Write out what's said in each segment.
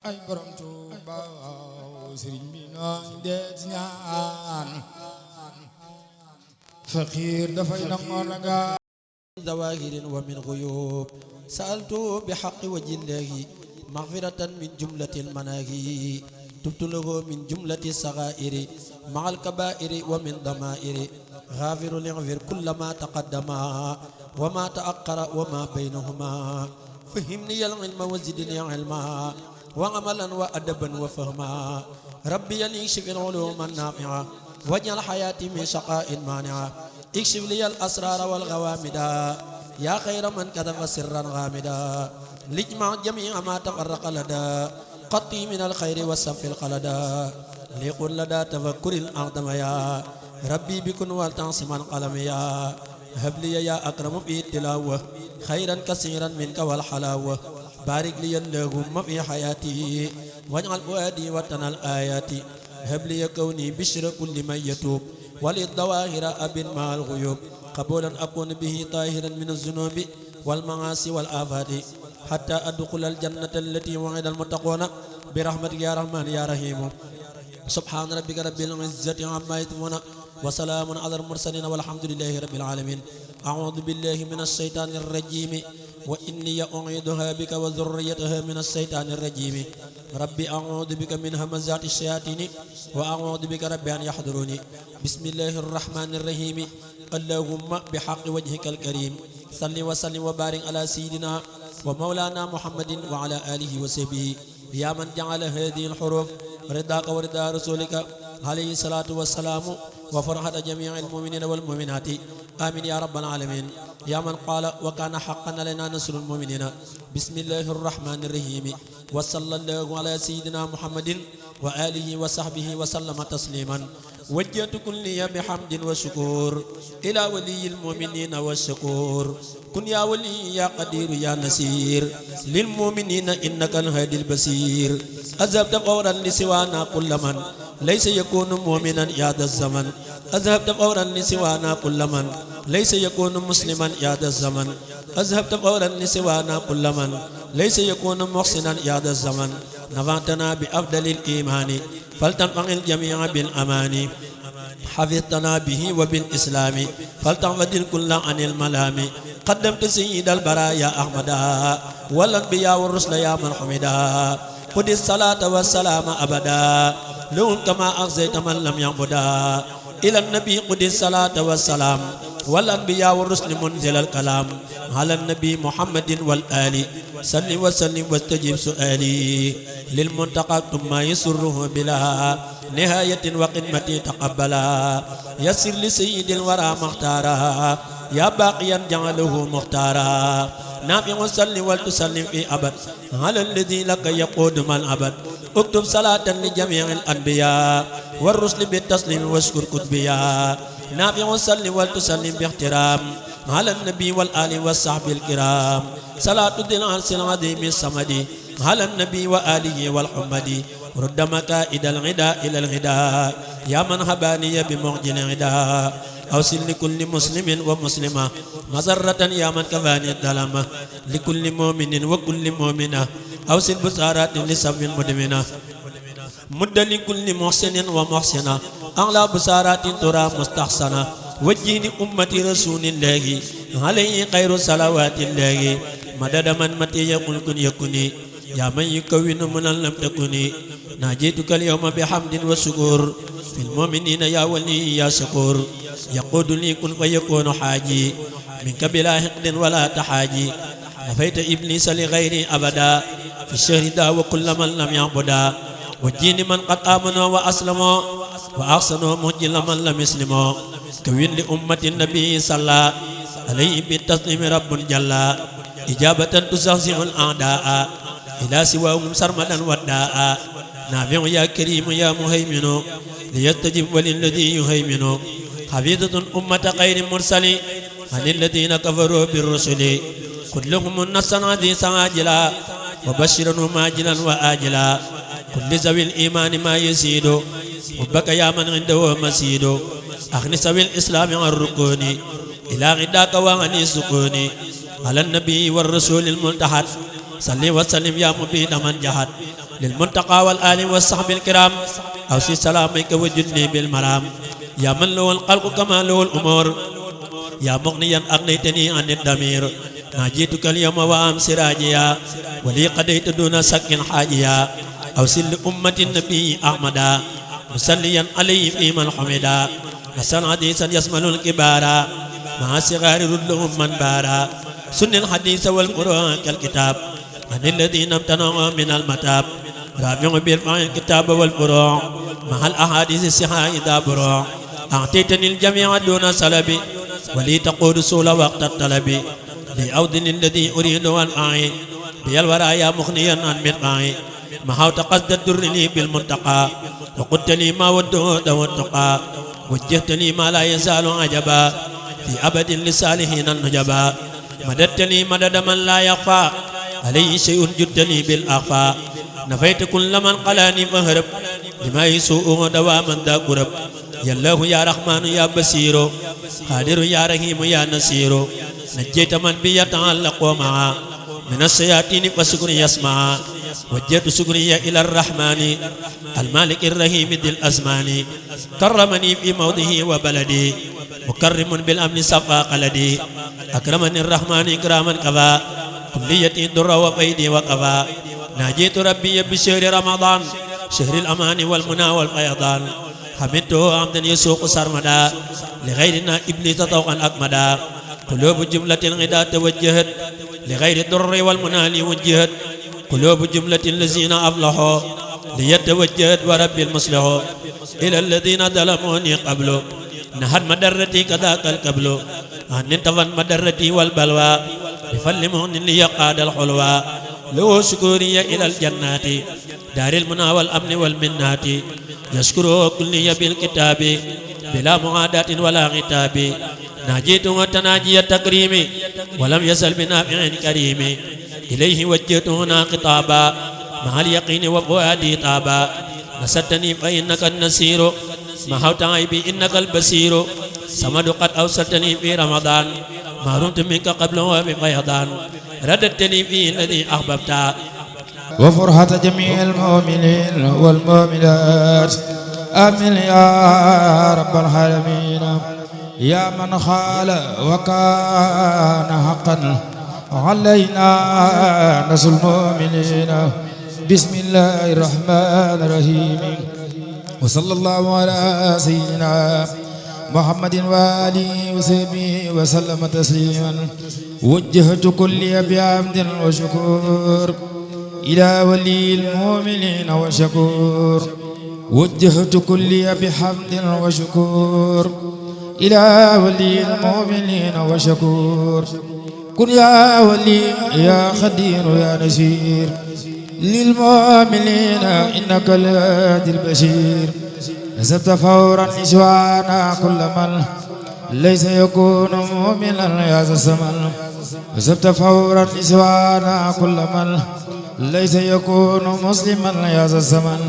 ay borom Tuuba sëriñ bi noo ngi deet ñaan faqiir dafay nangoo la nga zawahirin wa min ghuyub sa'altu bi haqqi wajhi llahi maghfiratan min jumlatil manahi tubtu lahu min jumlati saghairi ma'al kaba'iri wa min dama'iri ghafiru lighfir kullama taqaddama wa ma ta'akhkhara wa ma baynahuma fahimni al-ilma wa zidni ilma wa amalan wa adaban wa fahma rabbi yakshif al-ulum an-nafi'a waj'al hayati min shaqa'in mani'a ikshif li al-asrar wal ghawamida ya khayra man katafa sirran ghamida lijma' jami'a ma tafarraqa lada qatti min al-khayri was-safi al-qalada liqul lada tafakkuril a'dama ya rabbi bikun wal ta'siman qalamiya habli ya akramu fi tilawah khayran kasiran minka wal halawah barik li allahumma fi hayati waj'al fuadi watanal ayati habli kawni bishra kulli man yatub walid dawahira abin ma'al ghuyub qabulan akun bihi tahiran min az-zunubi wal ma'asi wal afati hatta adkhula al-jannata allati wa'ida al-muttaquna bi rahmatika ya rahman ya rahim subhana rabbika rabbil izzati amma yasifun wa salamun ala al-mursalin walhamdulillahi rabbil alamin a'udhu billahi minash shaitanir rajim wa inni u'iduha bika wa dhurriyyataha minash shaitanir rajim rabbi a'udhu bika min hamazati syayatin wa a'udhu bika rabbi an yahduruni bismillahir rahmanir rahim allahumma bihaqqi wajhikal karim salli wa sallim wa barik ala sayyidina wa maulana muhammadin wa ala alihi wa sahbihi ya man ja'ala hadhihi al-huruf ridaka wa rida rasulika alayhi salatu wassalamu wa farhata jami'il mu'minina wal mu'minati amin ya rabbal alamin ya man qala wa kana haqqan alaina nasrul mu'minina bismillahir rahmanir rahim wa sallallahu ala sayyidina muhammadin wa alihi wa sahbihi wa sallama tasliman wajjahtu kulli bihamdin wa shukur ila waliyil mu'minina washakur kun ya wali ya qadir ya nasir lil mu'minina innaka al-hadil basir azhabta qawran li siwana kullaman laysa yakunu mu'minan ya daz zaman azhabta qawran li siwana kullaman laysa yakunu musliman ya daz zaman azhabta qawran li siwana kullaman laysa yakunu muhsinan ya daz zaman nafatana bi afdalil imani faltanfa'il jami'a bil amani حفظتنا به وبالإسلام فلتعبد كل عن الملام قدمت سيد البرايا أحمدا والأنبياء والرسل يا من حمدا خذ الصلاة والسلام أبدا لهم كما أغزيت من لم يعبدا إلى النبي خذ الصلاة والسلام والأنبياء والرسل منزل الكلام على النبي محمد والآل صل وسلم واستجب سؤالي للمنتقى ثم يسره بلا نهاية وقمة تقبلا يسر لسيد الورى مختارا يا باقيا جعله مختارا نافع صل وتسلم في أبد على الذي لك يقود من أبد اكتب صلاة لجميع الأنبياء والرسل بالتسليم واشكر كتبيا نافع صل وتسلم باحترام على النبي والآل والصحب الكرام صلاة الدين العرش العظيم الصمد على النبي وآله والحمد رد مكائد الغداء إلى الغداء يا من هباني بمعجل الغداء أوصل لكل مسلم ومسلمة مسرة يا من كفاني الظلمة لكل مؤمن وكل مؤمنة أوصل بسارات لصف المدمنة مد لكل محسن ومحسنة أعلى بسارات ترى مستحسنة وجهني أمتي رسول الله عليه خير صلوات الله مدد من متي يقول كن يكوني يا من يكون من لم تكوني ناجيتك اليوم بحمد وشكر في المؤمنين يا ولي يا شكور يقود لي كن فيكون حاجي منك بلا حقد ولا تحاجي نفيت إبليس لغيري أبدا في الشهر دا وكل من لم يعبدا وجيني من قد آمنوا وأسلموا وأحسنوا مجل من لم يسلموا كوين لأمة النبي صلى عليه بالتسليم رب جل إجابة تزهزه الأعداء إلى سواهم سرمدا وداء نافع يا كريم يا مهيمن ليستجب وللذي يهيمن حفيظة أمة خير مرسل عن الذين كفروا بالرسل كلهم النصر عزيز عاجلا وبشرهم عاجلا وآجلا كل ذوي الإيمان ما يزيد حبك يا من عنده مسيد أغني ذوي الإسلام عن الركون إلى غداك وعن السكون على النبي والرسول الملتحد صل وسلم يا مبين من جحد للمنتقى والآل والصحب الكرام أوصي سلامك وجدني بالمرام يا من له الخلق كما له الأمور يا مغنيا أغنيتني عن الضمير ناجيتك اليوم وأمس راجيا ولي قضيت دون شك حاجيا أوصل لأمة النبي أحمدا مسليا عليه في من حمدا حسن حديثا يشمل الكبار مع صغار ردهم من بارا سن الحديث والقرآن كالكتاب عن الذين امتنعوا من المتاب رافع بيرفع الكتاب والفروع مع الأحاديث الصحاح إذا بروع أعطيتني الجميع دون سلبي ولي تقود سول وقت الطلب لأودن الذي أريد أن أعي بي الورى يا مغنيا عن مرقعي محوت قصد الدر لي بالمنتقى وقلت لي ما والدهود والتقى وجهت لي ما لا يزال عجبا في أبد لصالحين النجبا مددت لي مدد من لا يخفى عليه شيء جدت لي بالأخفى نفيت كل من قلاني فهرب لما يسوء دواما ذا قرب يا الله يا رحمن يا بصير قادر يا رحيم يا نصير نجيت من بي يتعلق معا من الشياطين فشكر يسمع وجهت شكري إلى الرحمن المالك الرحيم ذي الأزمان كرمني في موضعه وبلدي مكرم بالأمن صفا قلدي أكرمني الرحمن إكراما كفى كليتي در وفيدي وكفى ناجيت ربي بشهر رمضان شهر الأمان والمنى والفيضان حمدته عمدا يسوق سرمدا لغيرنا إبليس طوقا أكمدا قلوب جملة الغدا توجهت لغير الضر والمنى وجهت قلوب جملة الذين أفلحوا ليتوجهت ورب المصلح إلى الذين ظلموني قبل نهد مدرتي كذاك القبل أن انتفن مدرتي والبلوى بفل مهن ليقاد الحلوى له شكوري إلى الجنات دار المنى والأمن والمنات يشكره كلي بالكتاب بلا معاداة ولا غتاب ناجيت وتناجي التكريم ولم يزل بنافع كريم إليه وجهت هنا خطابا مع اليقين وفؤادي طابا نصرتني فإنك النصير محوت عيبي إنك البصير صمد قد أوصلتني في رمضان ما رمت منك قبله بفيضان رددتني فيه الذي أحببت وفرحة جميع المؤمنين والمؤمنات آمين يا رب العالمين يا من خال وكان حقا علينا نصر المؤمنين بسم الله الرحمن الرحيم وصلى الله على سيدنا محمد وآله وصحبه وسلم تسليما وجهت كلي بحمد وشكر إلى ولي المؤمنين وشكور وجهت كلي بحمد وشكور إلى ولي المؤمنين وشكور كن يا ولي يا خدير يا نسير للمؤمنين إنك الهادي البشير نسبت فورا نسوانا كل من ليس يكون مؤمنا يا ذا الزمن نسبت فورا نسوانا كل من ليس يكون مسلما يا ذا الزمن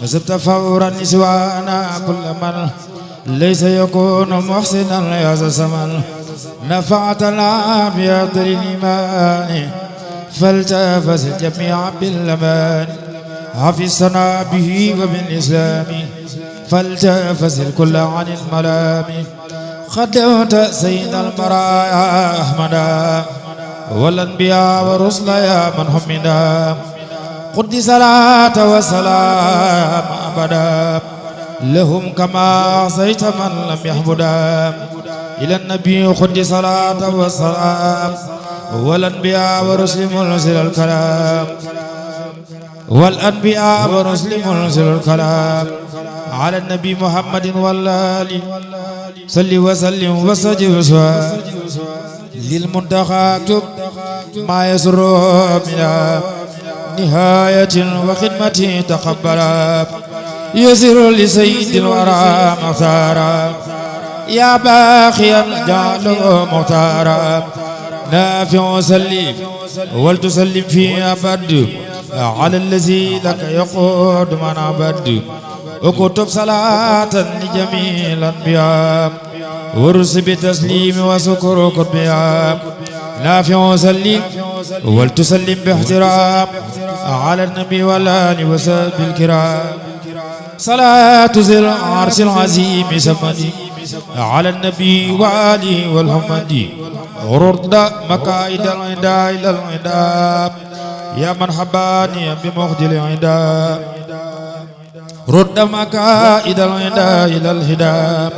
نسبت فورا نسوانا كل من ليس يكون محسنا يا ذا الزمن نفعتنا بأفضل الإيمان فالتفز الجميع بالأمان حفظنا به وبالإسلام فالتفز الكل عن الملام خدمت سيد البرايا أحمدا والأنبياء والرسل يا من حمدا قد صلاة وسلام أبدا لهم كما أعصيت من لم يحمدا إلى النبي خد صلاة وسلام والأنبياء ورسل منزل الكلام والأنبياء ورسل منزل الكلام على النبي محمد والآل صل وسلم وسجد وسوى للمنتقى اكتب ما يسر من نهاية وخدمته تقبلا يسر لسيد الورى مختارا يا باخيا جعله مختارا نافع وسلم ولتسلم في أبد على الذي لك يقود من عبد وكتب صلاة لجميع الأنبياء ورس بتسليم وسكر قطبيا نافع وسلم ولتسلم باحترام على النبي والآل وصحبه الكرام صلاة ذي العرش العظيم سمدي على النبي وآله والحمد رد مكائد العدا إلى العدا يا من حباني بمخجل العدا رد مكائد العدا إلى الهدى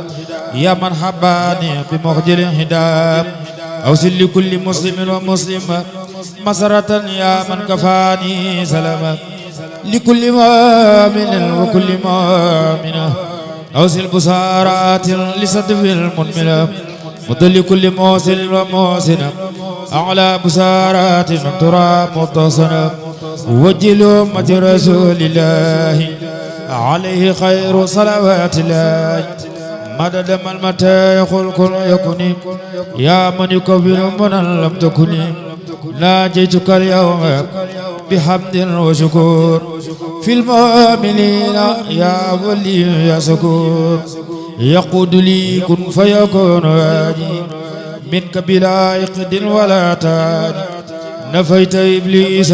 يا من حباني بمخجل الهدى أوصل لكل مسلم ومسلمة مسرة يا من كفاني سلامة لكل مؤمن وكل مؤمنة أوصل بصارات لصدف المنملة مضل لكل موصل وموصنة أعلى بصارات ترى متصنة وجل أمة رسول الله عليه خير صلوات الله مدد من متى يقول كن يكن يا من يكبر من لم تكن ناجيتك اليوم بحمد وشكر في المؤمنين يا ولي يا سكور يقود لي كن فيكون هادي منك بلا عقد ولا تاني نفيت إبليس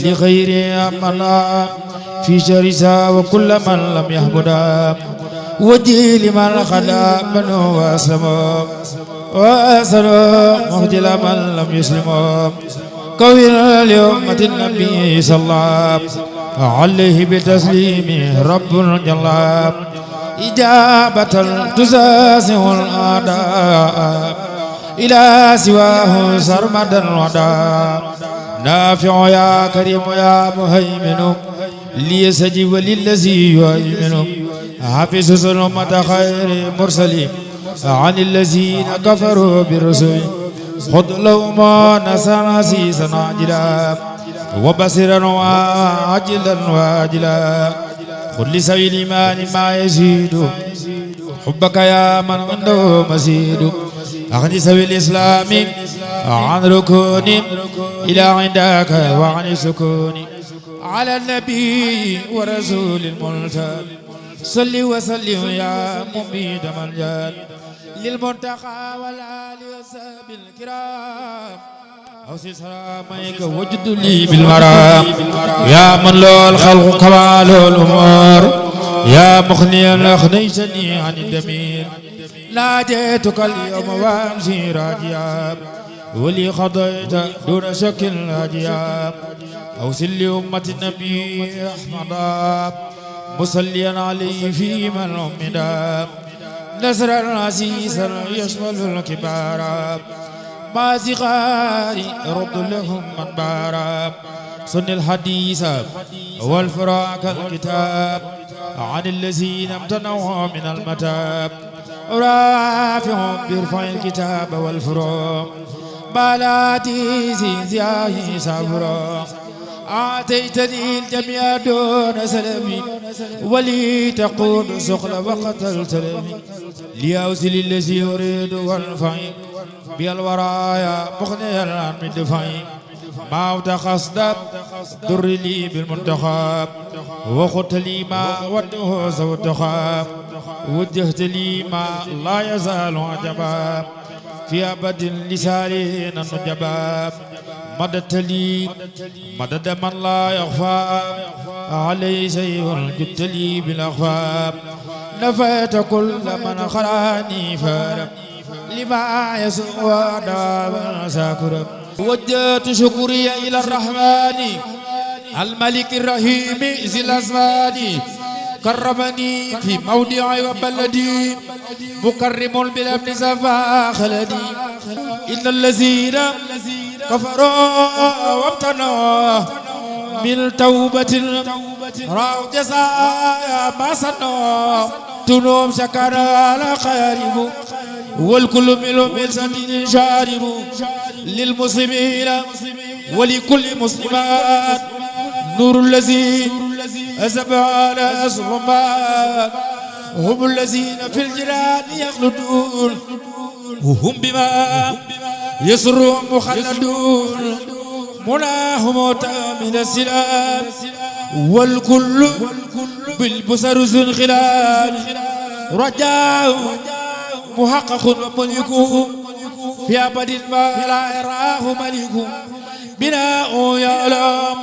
لغير أمنا في شرسا وكل من لم يحمدا وجي لمن خلا من واسلم مهدل من لم يسلم كوين لأمة النبي صلى الله عليه بتسليم رب جل إجابة تزاسع الأعداء إلى سواه سرمدا ودا نافع يا كريم يا مهيمن ليسجب للذي يؤمن حافظ ظلمة خير مرسلين عن الذين كفروا بالرسل خذ لهم نصرا عزيزا عاجلا وبصرا وعاجلا واجلا خذ لسوي الإيمان ما يزيد حبك يا من عنده مزيد أخذ سوي الإسلام عن ركون إلى عندك وعن سكون على النبي ورسول الملتقى صل وسلم يا مبيد من جاد للمنتقى والآل وصحبه الكرام أوصي سلامك وجد لي بالمرام يا من له الخلق كمال الأمور يا مخنيا أخنيتني عن الدمير ناديتك اليوم وامسي راجيا ولي قضيت دون شك راجيا أوصل لأمة النبي أحمد مصليا عليه في من أمدا نصرا عزيزا يشمل الكبار ما زغاري رد لهم من بارا سن الحديث والفراق الكتاب عن الذين امتنعوا من المتاب رافع بيرفع الكتاب والفروق بلاتي زيزياه سافرا آتيتني الجميع دون سلمي ولي تقود سخل وقتلت لمي ليوزل الذي يريد والفعي بالورايا مغنيا عن من دفعي ما وتخصد در لي بالمنتخب وخدت لي ما وده زودخاب وجهت لي ما لا يزال عجبا في أبد لسالين النجباب مددت لي مدد من لا يخفى عليه شيء جدت لي بالأخفى نفيت كل من خلاني فارب لما يسوء وداب ساكرب وجهت شكري إلى الرحمن الملك الرحيم ذي الأزمان كرمني في موضعي وبلدي مكرم بالابن زفا خلدي إن الذين كفروا وابتنوا من توبة راوا جزاء ما صنوا تنوم شكر على خيارب والكل من سديد شارب للمسلمين ولكل مسلمات نور الذي أزب على الظلمات هم الذين في الجيران يخلدون وهم بما يسرهم مخلدون مناهم من السلام والكل بالبصر ذو الخلال رجاء محقق وملكه في أبد ما لا يراه ملك بناء يعلم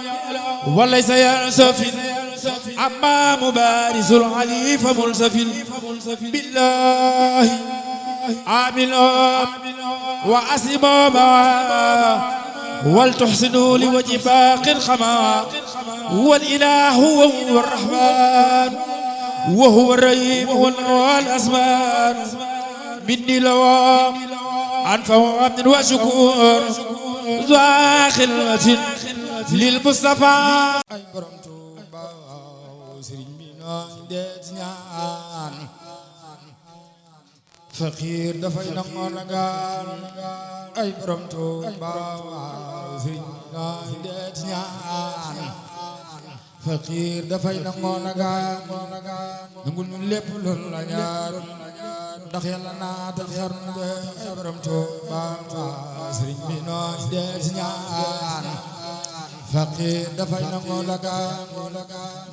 وليس يأسف أما مبارز العلي فملسف بالله عامل وأسلموا معا ولتحسنوا لوجه باق الخما والإله هو الرحمن وهو الرحيم والأسمان مني لوام أنفع عبد وشكور ذا خلوة للمصطفى ay borom Tuuba sëriñ bi noo det ñaan faqiir dafay nangoo nagaan ay borom Tuuba sëriñ bi noo det ñaan faqiir dafay nangoo nagaan nangul ñu lépp loolu la ñaan ndax yàlla naatal xarnu be ay borom Tuuba sëriñ bi noo det ñaan faqiir dafay nangoo dagaan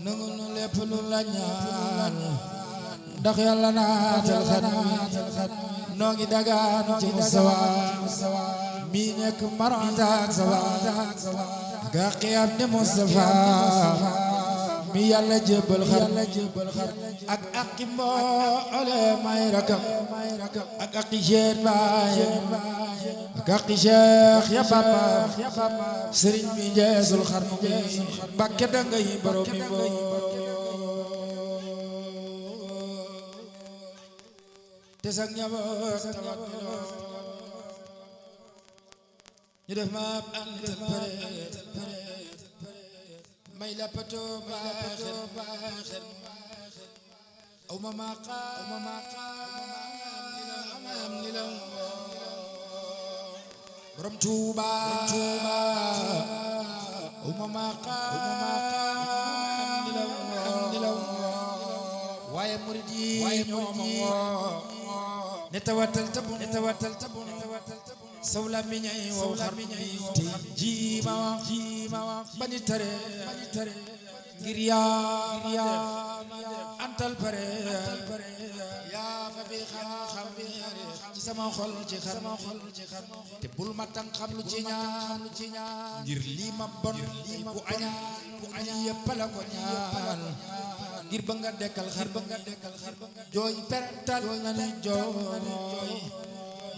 nangul nu lépp lu la ñaan ndax yàlla naatal xarnu noo ngi dagaan ci Mustafa mi nekk maranta ak sawa ga xiyam ne Mustafa mi yàlla jébbal xarnu ak aqi mboole may rakam ak aqi jeet baay ak aqi Cheikh ya Bamba sëriñ bi jeesul xarnu bi Mbàkke danga yi borom mi boo te sax ñaboot tawat ñu def ma ànd may la pato baaxen aw ma maqaam ni la borom Tuuba aw ma maqaam ni la waaye murid yi ñoo ma woo ne tawatal tabu sawla mi ñay wow xar mi te jiima wax bani tare ngir yaa antal pare yaa fa bi xam ci sama xol ci xar te bul ma tan xam lu ci ñaan ngir lii ma bon ku aña yëpp la ko ñaan ngir ba nga dekkal xar jooy perantal na ni jooy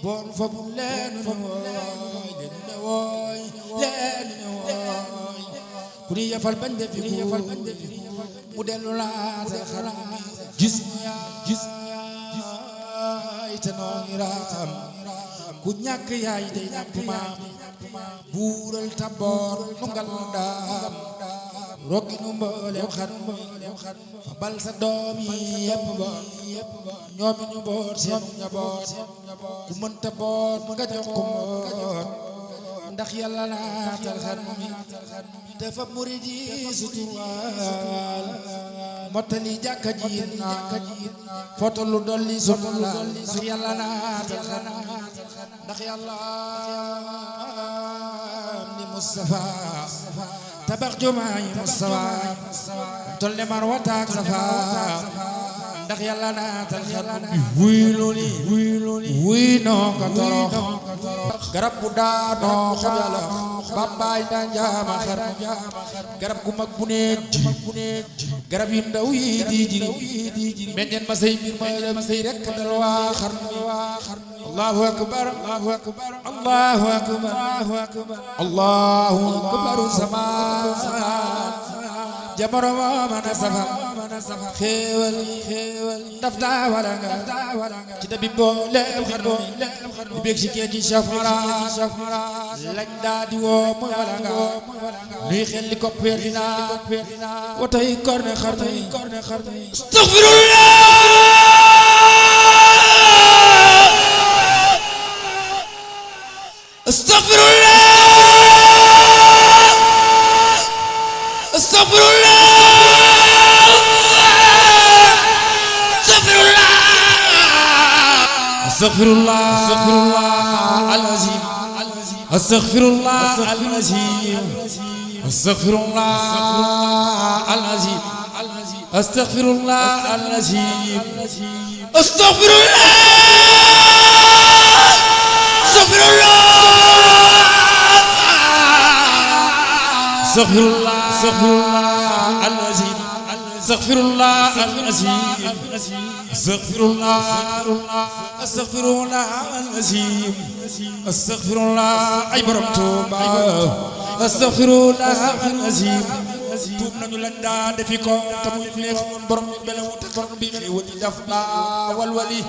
boon fa bu leenu ne wooy ku ni yafal bañ defi mu dellu laatal xar gis yaay te noo ngi raam ku ñàkk yaay day ñàkk maam buural taboor nu ngal daam rokki nu mbooleem xar fa bal sa doom yi yépp boot ñoomi ñu boot seen njaboot ku mënta boot nga jox ko mboot ndax yàlla naatal xar mi dafa murid yi suturaal mottali jàkka ji foto lu dolli sunu laal ndax yàlla naatal xar mi ndax yàlla ni Mustafa tabax jumaa yi Mustafa tol ne Marwata ak Safa ndax yàlla naatal xar mi wuy noo ko torox garab bu daanoo xob yàlla bambaay na njaama xar garab gu mag bu ne garab yu ndaw yi di jiri meññeen ma say mbir ma dem say rek dal waa xar allahu akbar allahu akbar sama jamoro mana safa xéewal daf daa wala nga ci dabi mbooleem xarnu di bég si kee ci safara lañ daa di woo mooy wala nga nuy xel li ko peer dina watay korne xarnu astaghfirullah astaghfirullah astaghfirullah astaghfirullah al-azim astaghfirullah al-azim astaghfirullah al-azim astaghfirullah al-azim astaghfirullah astaghfirullah astaghfirullah ay borom Tuuba astaghfirullah al-azim tuub nañu lañ daa defi ko te muy neex ñun borom bi belewu te xarnu bi xéewal yi daf daa walwali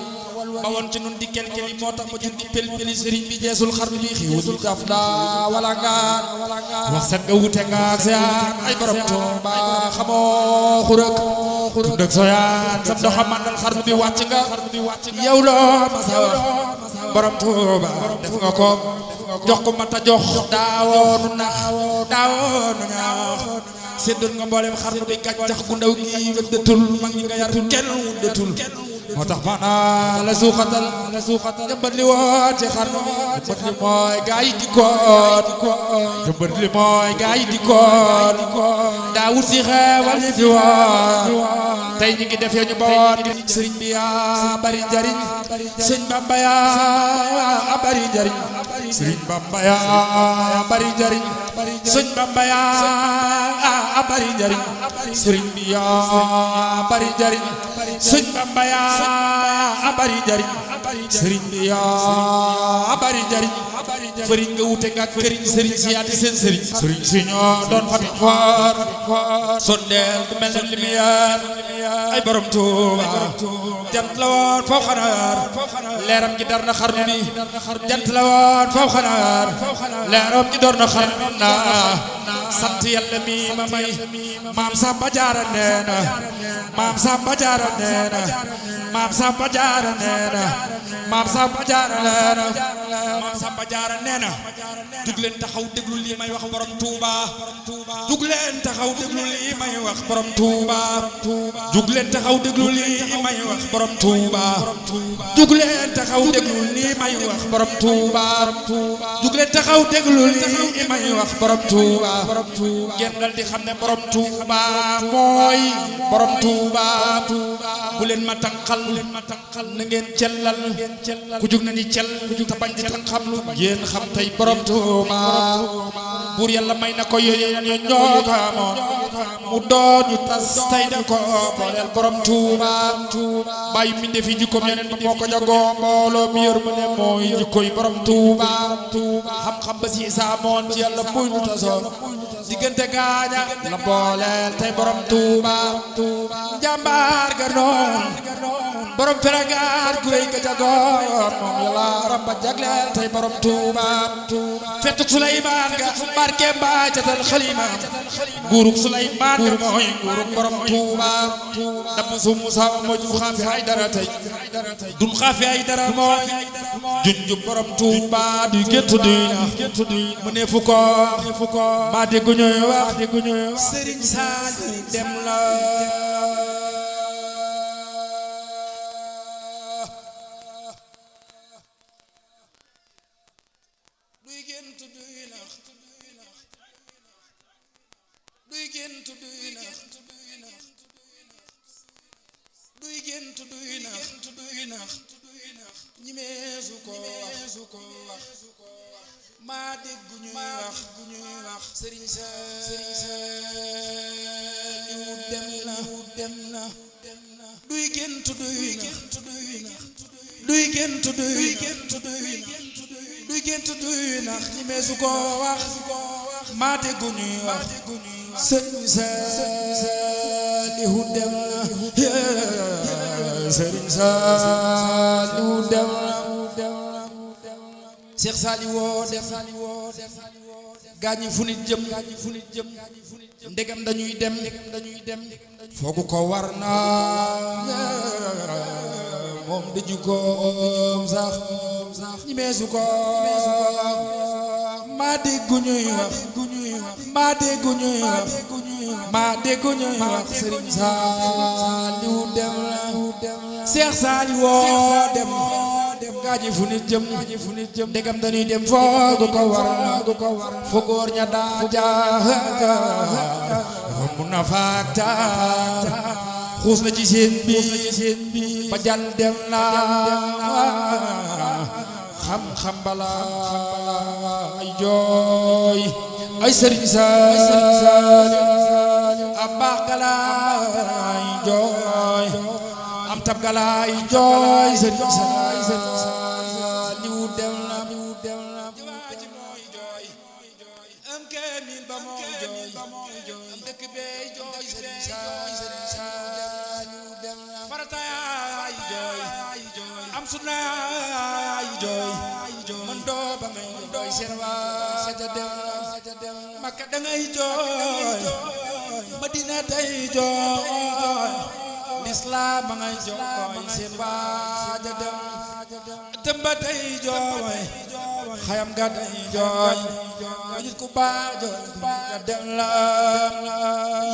ba woon ci nun di kelkeli moo tax ma jur di pelpeli sëriñ bi jeesul xarnu bi xéewal yi daf daa wala ngaan wax set nga wute nga seyaan ay borom Tuuba xamoo xurëk tudd ak soyaan sam doxa mandal xarnu bi wàcc nga yow loo ma sa wax borom Tuuba def nga ko jox ko mata jox daawoonu nax daawoonu ñaax séddal nga mboolem xarnu bi gàncax gu ndaw gi wëddatul mag ñi nga yar kenn wëddatul moo tax maanaa la suuxatal jëmbat li woote xarnu bi jëmbat li mooy gaa yi dikkoon jëmbat li mooy gaa yi dikkoon daa wut si xeewal ñi fi woon tey ñi ngi defee ñu bawoon ngir sëriñ bi yaa bari njariñ sëriñ Bamba yaa bari njariñ sëriñ Bamba yaa bari njariñ sëriñ Bamba yaa bari njariñ sëriñ bi yaa bari njariñ sëriñ Bamba yaa bari njariñ sëriñ bi yaa bari njariñ fëriñ nga wute nga këriñ sëriñ si yaati seen sëriñ sëriñ si ñoo doon famille xoor sondeel du mel ne lumière ay borom Tuuba jant la woon faw xanaar leeram gi dar na xarnu bi jant la woon faw xanaar leeram gi dar na xarnu bi naa sant yàlla mi ma may maam Samba Jaara neena maam Samba Jaara neena maam Samba Jaara neena maam Samba Jaara neena maam Samba Jaara neena jug leen taxaw déglu lii may wax borom Tuuba jug leen taxaw déglu lii may wax borom Tuuba jug leen taxaw déglu lii may wax borom Tuuba jug leen taxaw déglu lii may wax borom Tuuba jug leen taxaw déglu lii may wax borom Tuuba ngeen dal di xam ne borom Tuuba mooy borom Tuuba bu leen ma tànqal na ngeen cellal ku jug na ni cell te bañ di tànqam lu ngeen xam tey borom Tuuba buur yàlla may na ko yooyu ñoo ko amoon mu doon ñu tas tey da ko booleel borom Tuuba bàyyi mi ndefi jikkoom yeneen ba moo ko jagoo mbooloo mi yor mu ne mooy jikkoy borom Tuuba xam-xam ba si saamoon ci yàlla buy ñu tasoon diggante gaaña la booleel tey borom Tuuba njàmbaar ga noon borom feragaar kuréy ga jagoon moom yàlla ramba jagleel tey borom Tuuba fetuk Suleymaan ga barke mbaa catal xalima nguurug Suleymaan ga mooy nguurug borom Tuuba damm su Musa moo jum xaafi ay dara tey dun xaafi ay dara mooy junju borom Tuuba du géttu duy na mu ne fu ko maa déggu ñuy wax Sëriñ Saaliw dem la ñi meesu ko wax maa dégg ñuy wax Sëriñ Saaliw dem na duy gént duy nax ñi meesu ko wax maa dégg ñuy wax Sëriñ Saaliw dem na Sëriñ Saaliw dem na Seex Saaliw dem gaañi fu nit jëm ndegam dañuy dem foogu ko war na moom di jukkoom sax ñi meesu ko maa déggu ñuy wax Sëriñ Saaliw dem na Seex Saaliw dem gaañi fu nit jëm ndegam dañuy dem foogu ko war fo góor ña daa jaar mun na faaktaar xuus na ci seen bi ba jàll dem na xam-xam bala ay jooy ay sëriñ Saaliw am baax galaay jooy am tab galaay jooy sëriñ Saaliw dem na jawaaji mooy jooy am keemil ba mooy jooy am dëkk bey jooy sëriñ Saaliw dem na farataay jooy am sunnaay jooy man doo ba ngay jooy seen waaja dem Makka da ngay jooy Madina tey jooy lislaam ba ngay jooy seen waaja dem Tamba tey jooy xayam ga tey jooy nit ku baax jooy ga dem la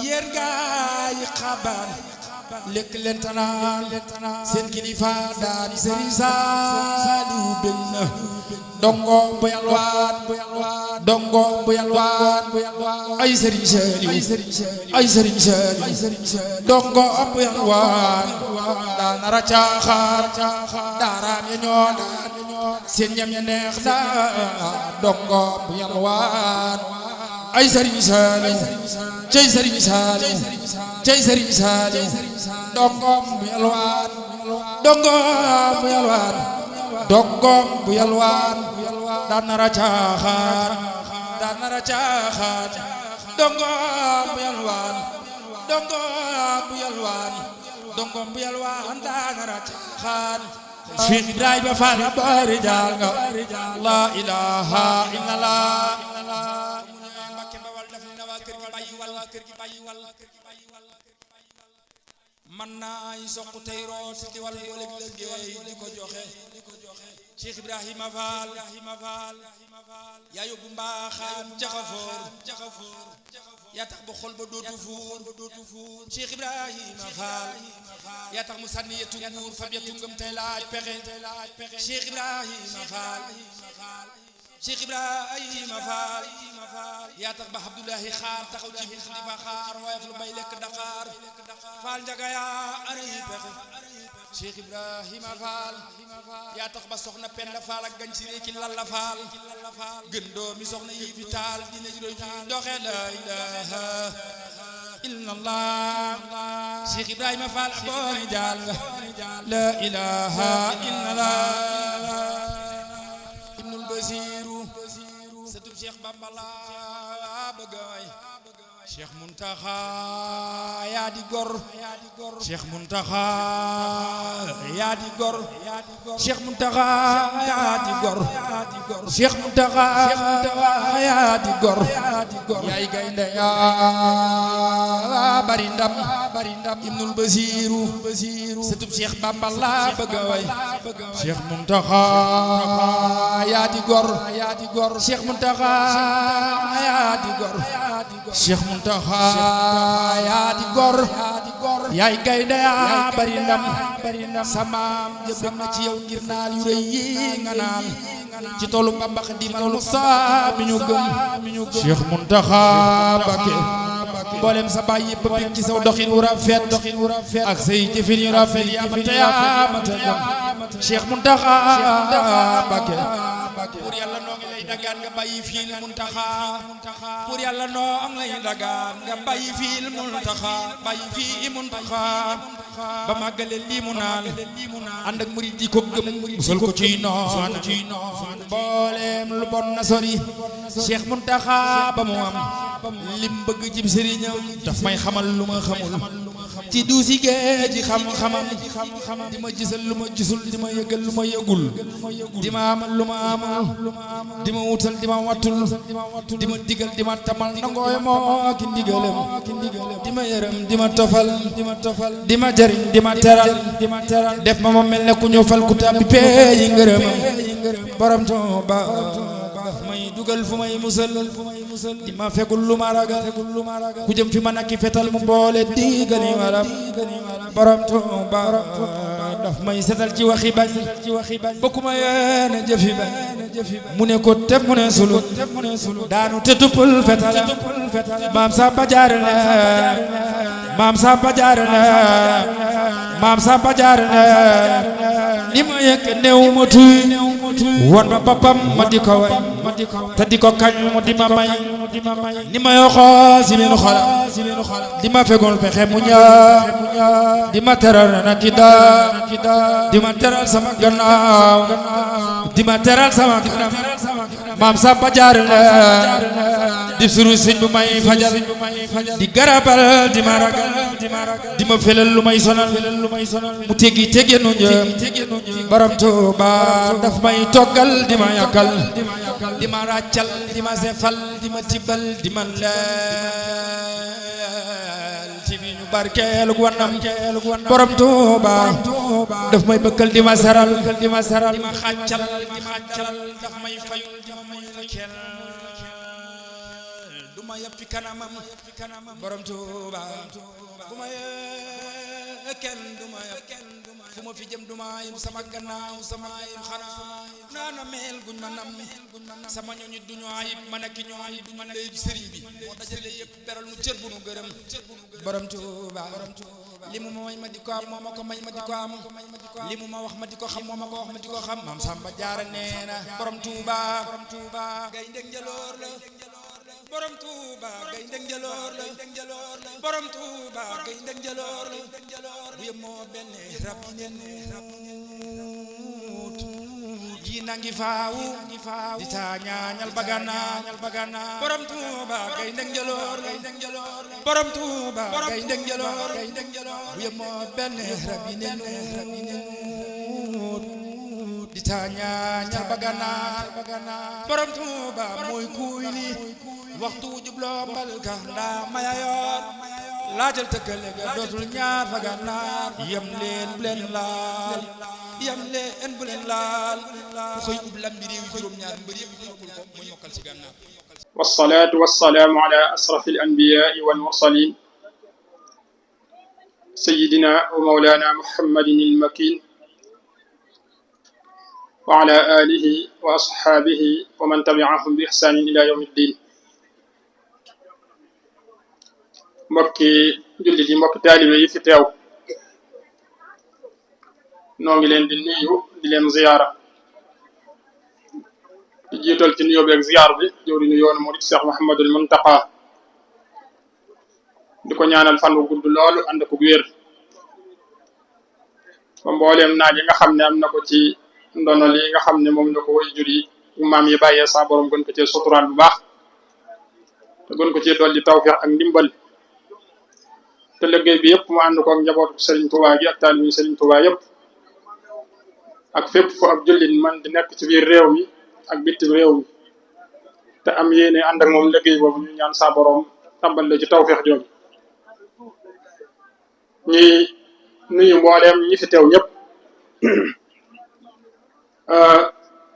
yéen gaay xabaar lekk leen tanaan seen kilifa daan Sëriñ Saaliw bëgg na dongo bu yalwaan ay Sëriñ Saaliw ay Sëriñ Saaliw dongo bu yalwaan daan nara caaxaan daaraam ya ñoo daan seen ñam ya neex na dongo bu yalwaan ay Sëriñ Saaliw cey Sëriñ Saaliw cey Sëriñ Saaliw dongom bu yalwaan dongom bu yalwaan dongom bu yalwaan daan nara caaxaan dongom bu yalwaan dongom bu yalwaan dongom bu yalwaan daan nara caaxaan Cheikh Ibrahima Fall bari jaal nga la ilaha illallah man naay soq tey root di wal boole liggéey di ko joxe Cheikh Ibrahima Fall yaa yóbbu mbaaxaan jaxafoor yaa tax ba xol ba dootu fuur Cheikh Ibrahima Fall yaa tax mu sànni yetu nguur fab yetu ngëm tey laaj pexe Cheikh Ibrahima Fall Cheikh Ibrahima Fall yaa tax ba Abdoulahi xaar taxaw ci bunt di fa xaar waaye lu bay lekk Dakar Fall njaga yaa aray pexe Cheikh Ibrahima Fall yaa tax ba soxna Penda Fall ak gañ si réeki Lalla Fall gën doomi soxna yi fi taal dina ji doy doxe la ilaha illallah Cheikh Ibrahima Fall booni jaal nga la ilaha illallah Ibnul Basiru sëtub Cheikh Bamba la bëgg way Cheikh Muntaxa yaa di gor Cheikh Muntaxa yaa di gor Cheikh Muntaxa yaa di gor Cheikh Muntaxa yaa di gor yaay gaynde yaa bari ndam Ibnul Basiru sëtub Cheikh Bamba la bëgg way Cheikh Muntaxa yaa di gor Cheikh Muntaxa yaa di gor Cheikh Muntaxa yaa di gor yaay gaynde yaa bari ndam samaam jëbëm na ci yow ngir naal yu rëy yi nga naal ci toolu Bamba Xaadimal Mustafa mi ñu gëm Cheikh Muntaxa Mbakke mboolem sa baay yëpp bëgg ci saw doxin wu rafet ak say jëfin yu rafet yaa ma ta gëm Cheikh Muntaxa Mbakke pour yàlla noo ngi lay dagaan nga bàyyi fiil Muntaxa pour yàlla noo ngi lay dagaan nga bàyyi fiil Muntaxa ba màggale lii mu naan ànd ak murid yi ko gëm musal ko ciy noon mboolem lu bon na sori Cheikh Muntaxa ba mu am lim bëgg jib sëriñam daf may xamal lu ma xamul ci duusi géej ji xam-xamam di ma gisal lu ma gisul di ma yëgal lu ma yëgul di ma amal lu ma amal di ma wutal di ma wattul di ma digal di ma tamal nangooy moo ki ndigalam di ma yërëm di ma tofal di ma jariñ di ma teral def ma mel ne ku ñëw fal ku tàbbi peeyi ngërëmam borom Tuuba may dugal fu may musal di ma fegul lu ma ragal ku jëm fi ma nakki fetal mu boole digali waram borom Tuuba daf may setal ci waxi bañ bokkuma yéene jëfi bañ mu ne ko teb mu ne sulu daanu te tuppul fetal maam Samba Jaara la maam Samba Jaara la maam Samba Jaara la ni ma yëg néew ma tuy won ma boppam ma di ko way te di ko kañ mu di ma may ni ma yoxoo si biir xolam di ma fegul pexe mu ñaa di ma teral na ki daa di ma teral sama gannaaw di ma teral sama kanam maam Samba Jaar la di suru sëñ bu may fajal di garabal di ma ragal di ma felal lu may sonal mu teggi nu njëm borom Tuuba daf may toggal di ma yàkkal di ma ràccal di ma sefal di ma tibbal di ma leel ci bi ñu barkeelu wanam borom Tuuba daf may bëkkal di ma saral di ma xàccal daf may fayul di ma may kel du ma yab fi kanamam borom Tuuba bu ma kenn du ma yab fu ma fi jëm du ma yim sama gannaaw sama yim xanaa naana meel guñ ma nam sama ñooñu duñu ayib man ak ñoo ayib duñ ma ayib sëriñ bi moo dajale yëpp beral nu cër bu nu gërëm borom Tuuba li mu ma may ma di ko am moo ma ko may ma di ko am li mu ma wax ma di ko xam moo ma ko wax ma di ko xam maam Samba Jaara nee na borom Tuuba gay ndeg njaloor la borom Tuuba gay ndeg njaloor la borom Tuuba gay ndeg njaloor la bu yemoo benn rab yi nen yi nangi faawu di taa ñaañal bagana borom Tuuba gay ndeg njaloor la borom Tuuba gay ndeg njaloor bu yemoo benn rab yi nen di taa ñaañal bagana borom Tuuba mooy kuy li waxtu jubloo mbalka ndaa maya yoon laajal tëkkale ga dootul ñaar fa gànnaar yem leen bu leen laal ku xëy ub lambi réew juróom-ñaar mbër yëpp mokkul ko muy mokkal ci gànnaar wassalaatu wassalaamu ala asrafi al anbiyaai wal mursalin sayyidina wa mawlana muhammadin al makin wa ala alihi wa ashaabihi wa man tabi'ahum bi ihsaanin ila yawmi ddin mbokki jullit yi mbokki taalibe yi fi teew noo ngi leen di nuyu di leen ziyaara di jiital ci nuyoo bi ak ziyaar bi jëwriñu yoonu murid Cheikh Mouhamadul Muntaqa di ko ñaanal fan wu gudd loolu ànd ak wér ba mbooleem naaj yi nga xam ne am na ko ci ndono li nga xam ne moom la ko way jur yi maam yi bàyyee sa borom gën ko cee suturaal bu baax te gën ko cee dolli tawfiix ak ndimbal te liggéey bi yëpp mu ànd ko ak njabootu Serigne Touba gi ak taalibe Serigne Touba yëpp ak fépp fu ab jullit man di nekk ci biir réew mi ak bitim réew mi te am yéene ànd ak moom liggéey boobu ñu ñaan sa borom tàmbal la ci tawfiix jooju ñuy nuyu mbooleem ñi fi teew ñëpp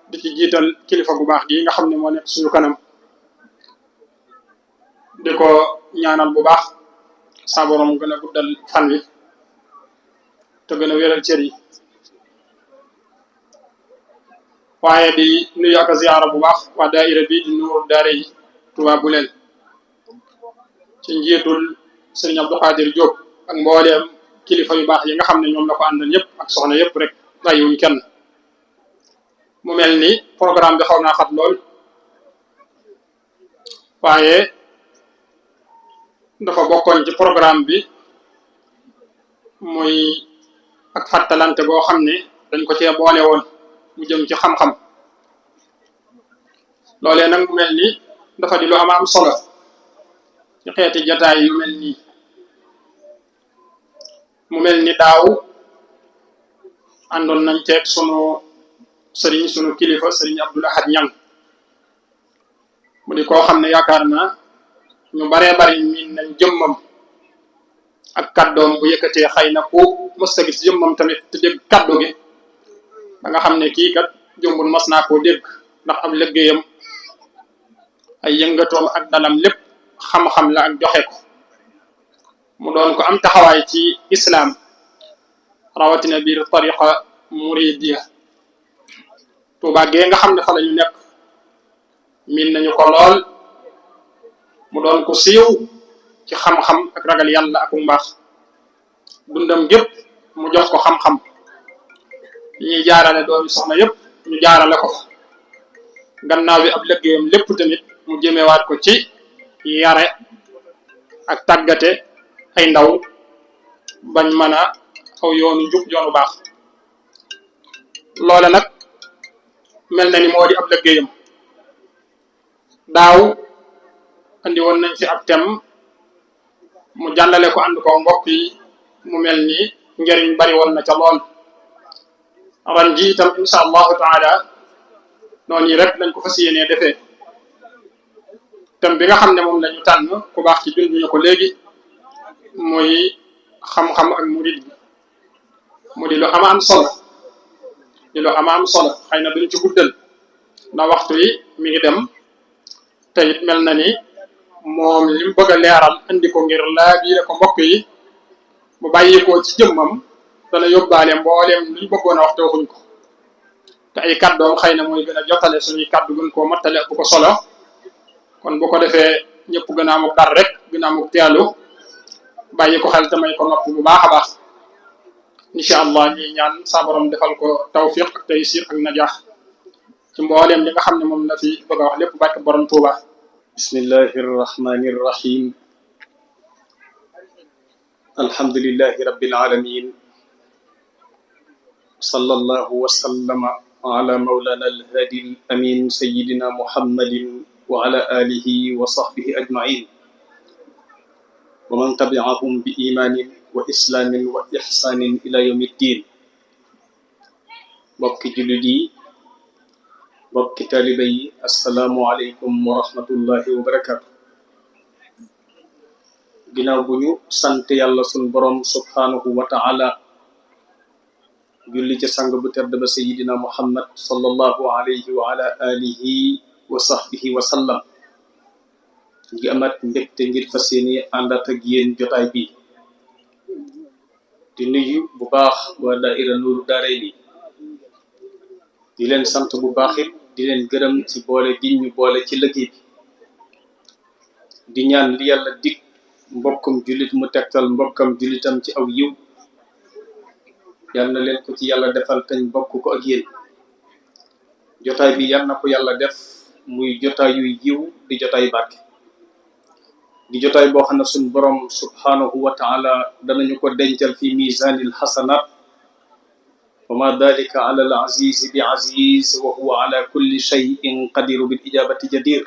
di ci jiital kilifa gu baax gi nga xam ne moo nekk suñu kanam di ko ñaanal bu baax sa borom gën a guddal fan wi te gën a wéral cër yi waaye di nuyu ak ziyaara bu baax waa daayira bi di Nuuru Daarayni Touba Boulel ci njiitul Serigne Abdou Khadir Diop ak mbooleem kilifa yu baax yi nga xam ne ñoom la ko àndal ñëpp ak soxna yëpp rek bàyyiwuñ kenn mu mel ni programme bi xaw naa xat lool waaye dafa bokkoon ci programme bi muy ak fàttalante boo xam ne dañ ko cee boole woon mu jëm ci xam-xam loolee nag mu mel ni dafa di lu am solo ci xeeti jataay yu mel nii mu mel ni daaw àndoon nañ ceeg sunu kilifa sëriñ Abdul Ahad Ñang mu di koo xam ne yaakaar naa ñu baree bari miin nañ jëmmam ak kàddoom bu yëkkatee xëy na ku mës a gis jëmmam tamit te dégg kàddu gi da nga xam ne kii kat jëmbul mas naa koo dégg ndax ab liggéeyam ay yëngatoom ak dalam lépp xam-xam la ak joxe ko mu doon ko am taxawaay ci islaam rawatina biir tariqa muridiya Tuubaa gee nga xam ne fa la ñu nekk miin nañu ko lool mu doon ko siiw ci xam-xam ak ragal yàlla ak mbaax dundam gépp mu jox ko xam-xam li ñuy jaarale doomi soxna yépp ñu jaarale ko fa gannaaw bi ab liggéeyam lépp tamit mu jëmewaat ko ci yare ak tàggate ay ndaw bañ mën a aw yoonu njub yoonu baax loole nag mel na ni moo di ab liggéeyam daaw andi woon nañ fi ab tem mu jàllale ko ànd ko mbokk yi mu mel ni njëriñ bari woon na ca lool ren ji itam insha allahu taala noonu yi rek lañ ko fas yéenee defee tem bi nga xam ne moom lañu tànn ku baax ci junduñu ko léegi muy xam-xam ak murid bi mu di lu ama am solo di lu ama am solo xëy na duñ ci guddal ndax waxtu yi mi ngi dem te it mel na ni moom li mu bëgg a leeral indi ko ngir laa biire ko mbokk yi mu bàyyikoo ci jëmmam dana yóbbaale mbooleem luñ bëggoon a wax te waxuñ ko te ay kàddoom xëy na mooy gën a jotale suñuy kàddu gën koo mattale bu ko solo kon bu ko defee ñëpp gën a amuk dar rek gën a amuk teelu bàyyi ko xel te may ko nopp bu baax a baax incha allah ñi ñaan sa borom defal ko tawfiq ak taysir ak najaax ci mbooleem li nga xam ne moom la fi bëgg a wax lépp barke borom Tuuba. bismillahi irrahmani irrahim alhamdulillahi rabbil alamin sallallahu wa sallama ala mawlana alhadi alamin sayidina muhammadin wa ala alihi wa sahbihi ajmain wa man tabi'ahum bi imanin wa islaamin wa ihsaanin ila yawmi ddin mbokki jullit yi mbokki taaliba yi assalaamu aleykum wa rahmatullahi wa barakaatu ginnaaw bu ñu sant yàlla sun borom subhaanahu wa ta'ala julli ci sang bu tedd ba sayidina muhammad sallallahu alayhi wa ala alihi wa sahbihi wa sallam ngi amaat mbégte ngir fas yéene àndaat ak yéen jotaay bi di nuyu bu baax waa daaira Nuuru Daarayni di leen sant bu baax it di leen gërëm ci boole gi ñu boole ci liggéey bi di ñaan li yàlla dig mbokkum jullit mu tegtal mbokkam jullitam ci aw yiw yal na leen ko ci yàlla defal tañ bokk ko ak yéen jotaay bi yal na ko yàlla def muy jotaayu yiw di jotaayu barke di jotaay boo xam ne suñ borom subhanahu wa taala danañu ko dencal fi misanil hasanat wa ma dalika ala al aziz bi aziz wa huwa ala kulli shay'in qadiru bil ijabati jadir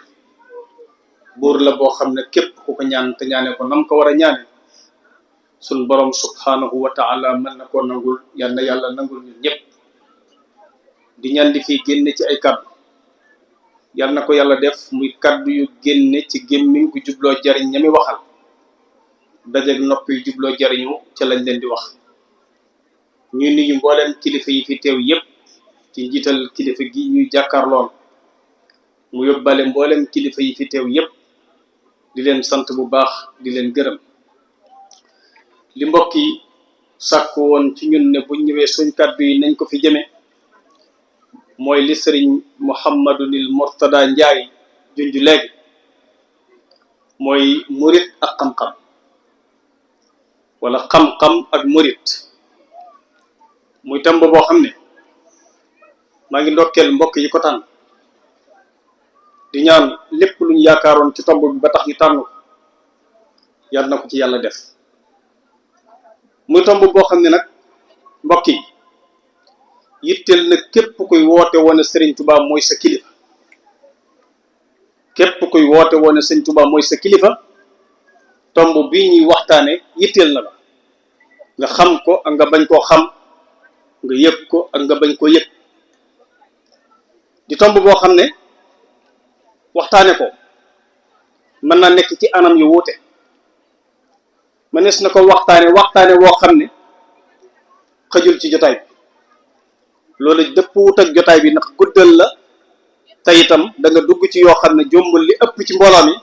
buur la boo xam ne képp ku ko ñaan te ñaane ko nam ko war a ñaane suñ borom subhanahu wa taala mën na koo nangul yal na yàlla nangul ñun ñëpp di ñaan di fi génne ci ay kàddu yal na ko yàlla def muy kàddu yu génne ci gémmiñ gu jubloo jariñ ñami waxal dajeeg nopp yu jubloo jariñu ca lañ leen di wax ñuy nuyu mbooleem kilifa yi fi teew yépp ci njiital kilifa gi ñuy jàkkaarlool mu yóbbale mbooleem kilifa yi fi teew yépp di leen sant bu baax di leen gërëm li mbokk yi sàkk woon ci ñun ne bu ñëwee suñ kàddu yi nañ ko fi jëme mooy li sëriñ Mouhamadunil Mourtada Njaay junj léegi mooy murit ak xam-xam wala xam-xam ak murit muy tàmb boo xam ne maa ngi ndokkeel mbokk yi ko tànn di ñaan lépp luñ yaakaaroon ci tomb bi ba tax ñu tànn ko yàlla na ko ci yàlla def muy tomb boo xam ne nag mbokk yi yitteel na képp kuy woote woone Serigne Touba mooy sa kilifa képp kuy woote woone Serigne Touba mooy sa kilifa tomb bii ñuy waxtaane yitteel na la nga xam ko ak nga bañ koo xam nga yëg ko ak nga bañ koo yëg di tomb boo xam ne waxtaane ko mën na nekk ci anam yu wuute mënees na ko waxtaane woo xam ne xëjul ci jotaay bi loolu dëpp wut ak jotaay bi ndax guddal la te itam da nga dugg ci yoo xam ne jombul li ëpp ci mbooloo mi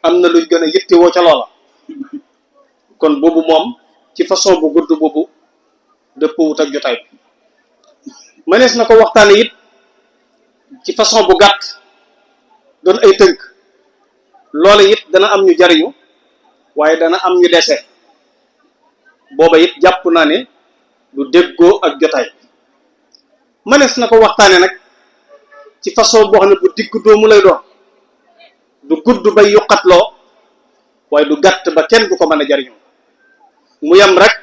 am na luñ gën a yittewoo ca loola kon boobu moom ci façon bu gudd boobu dëpp wut ak jotaay bi mënees na ko waxtaane it ci façon bu gàtt doon ay tënk loola it dana am ñu jariñu waaye dana am ñu dese booba it jàpp naa ne du déggoo ak jotaay mënees na ko waxtaane nag ci façon boo xam ne bu digg doomu lay doon du gudd bay yuqatloo waaye du gàtt ba kenn du ko mën a jariñoo mu yam rek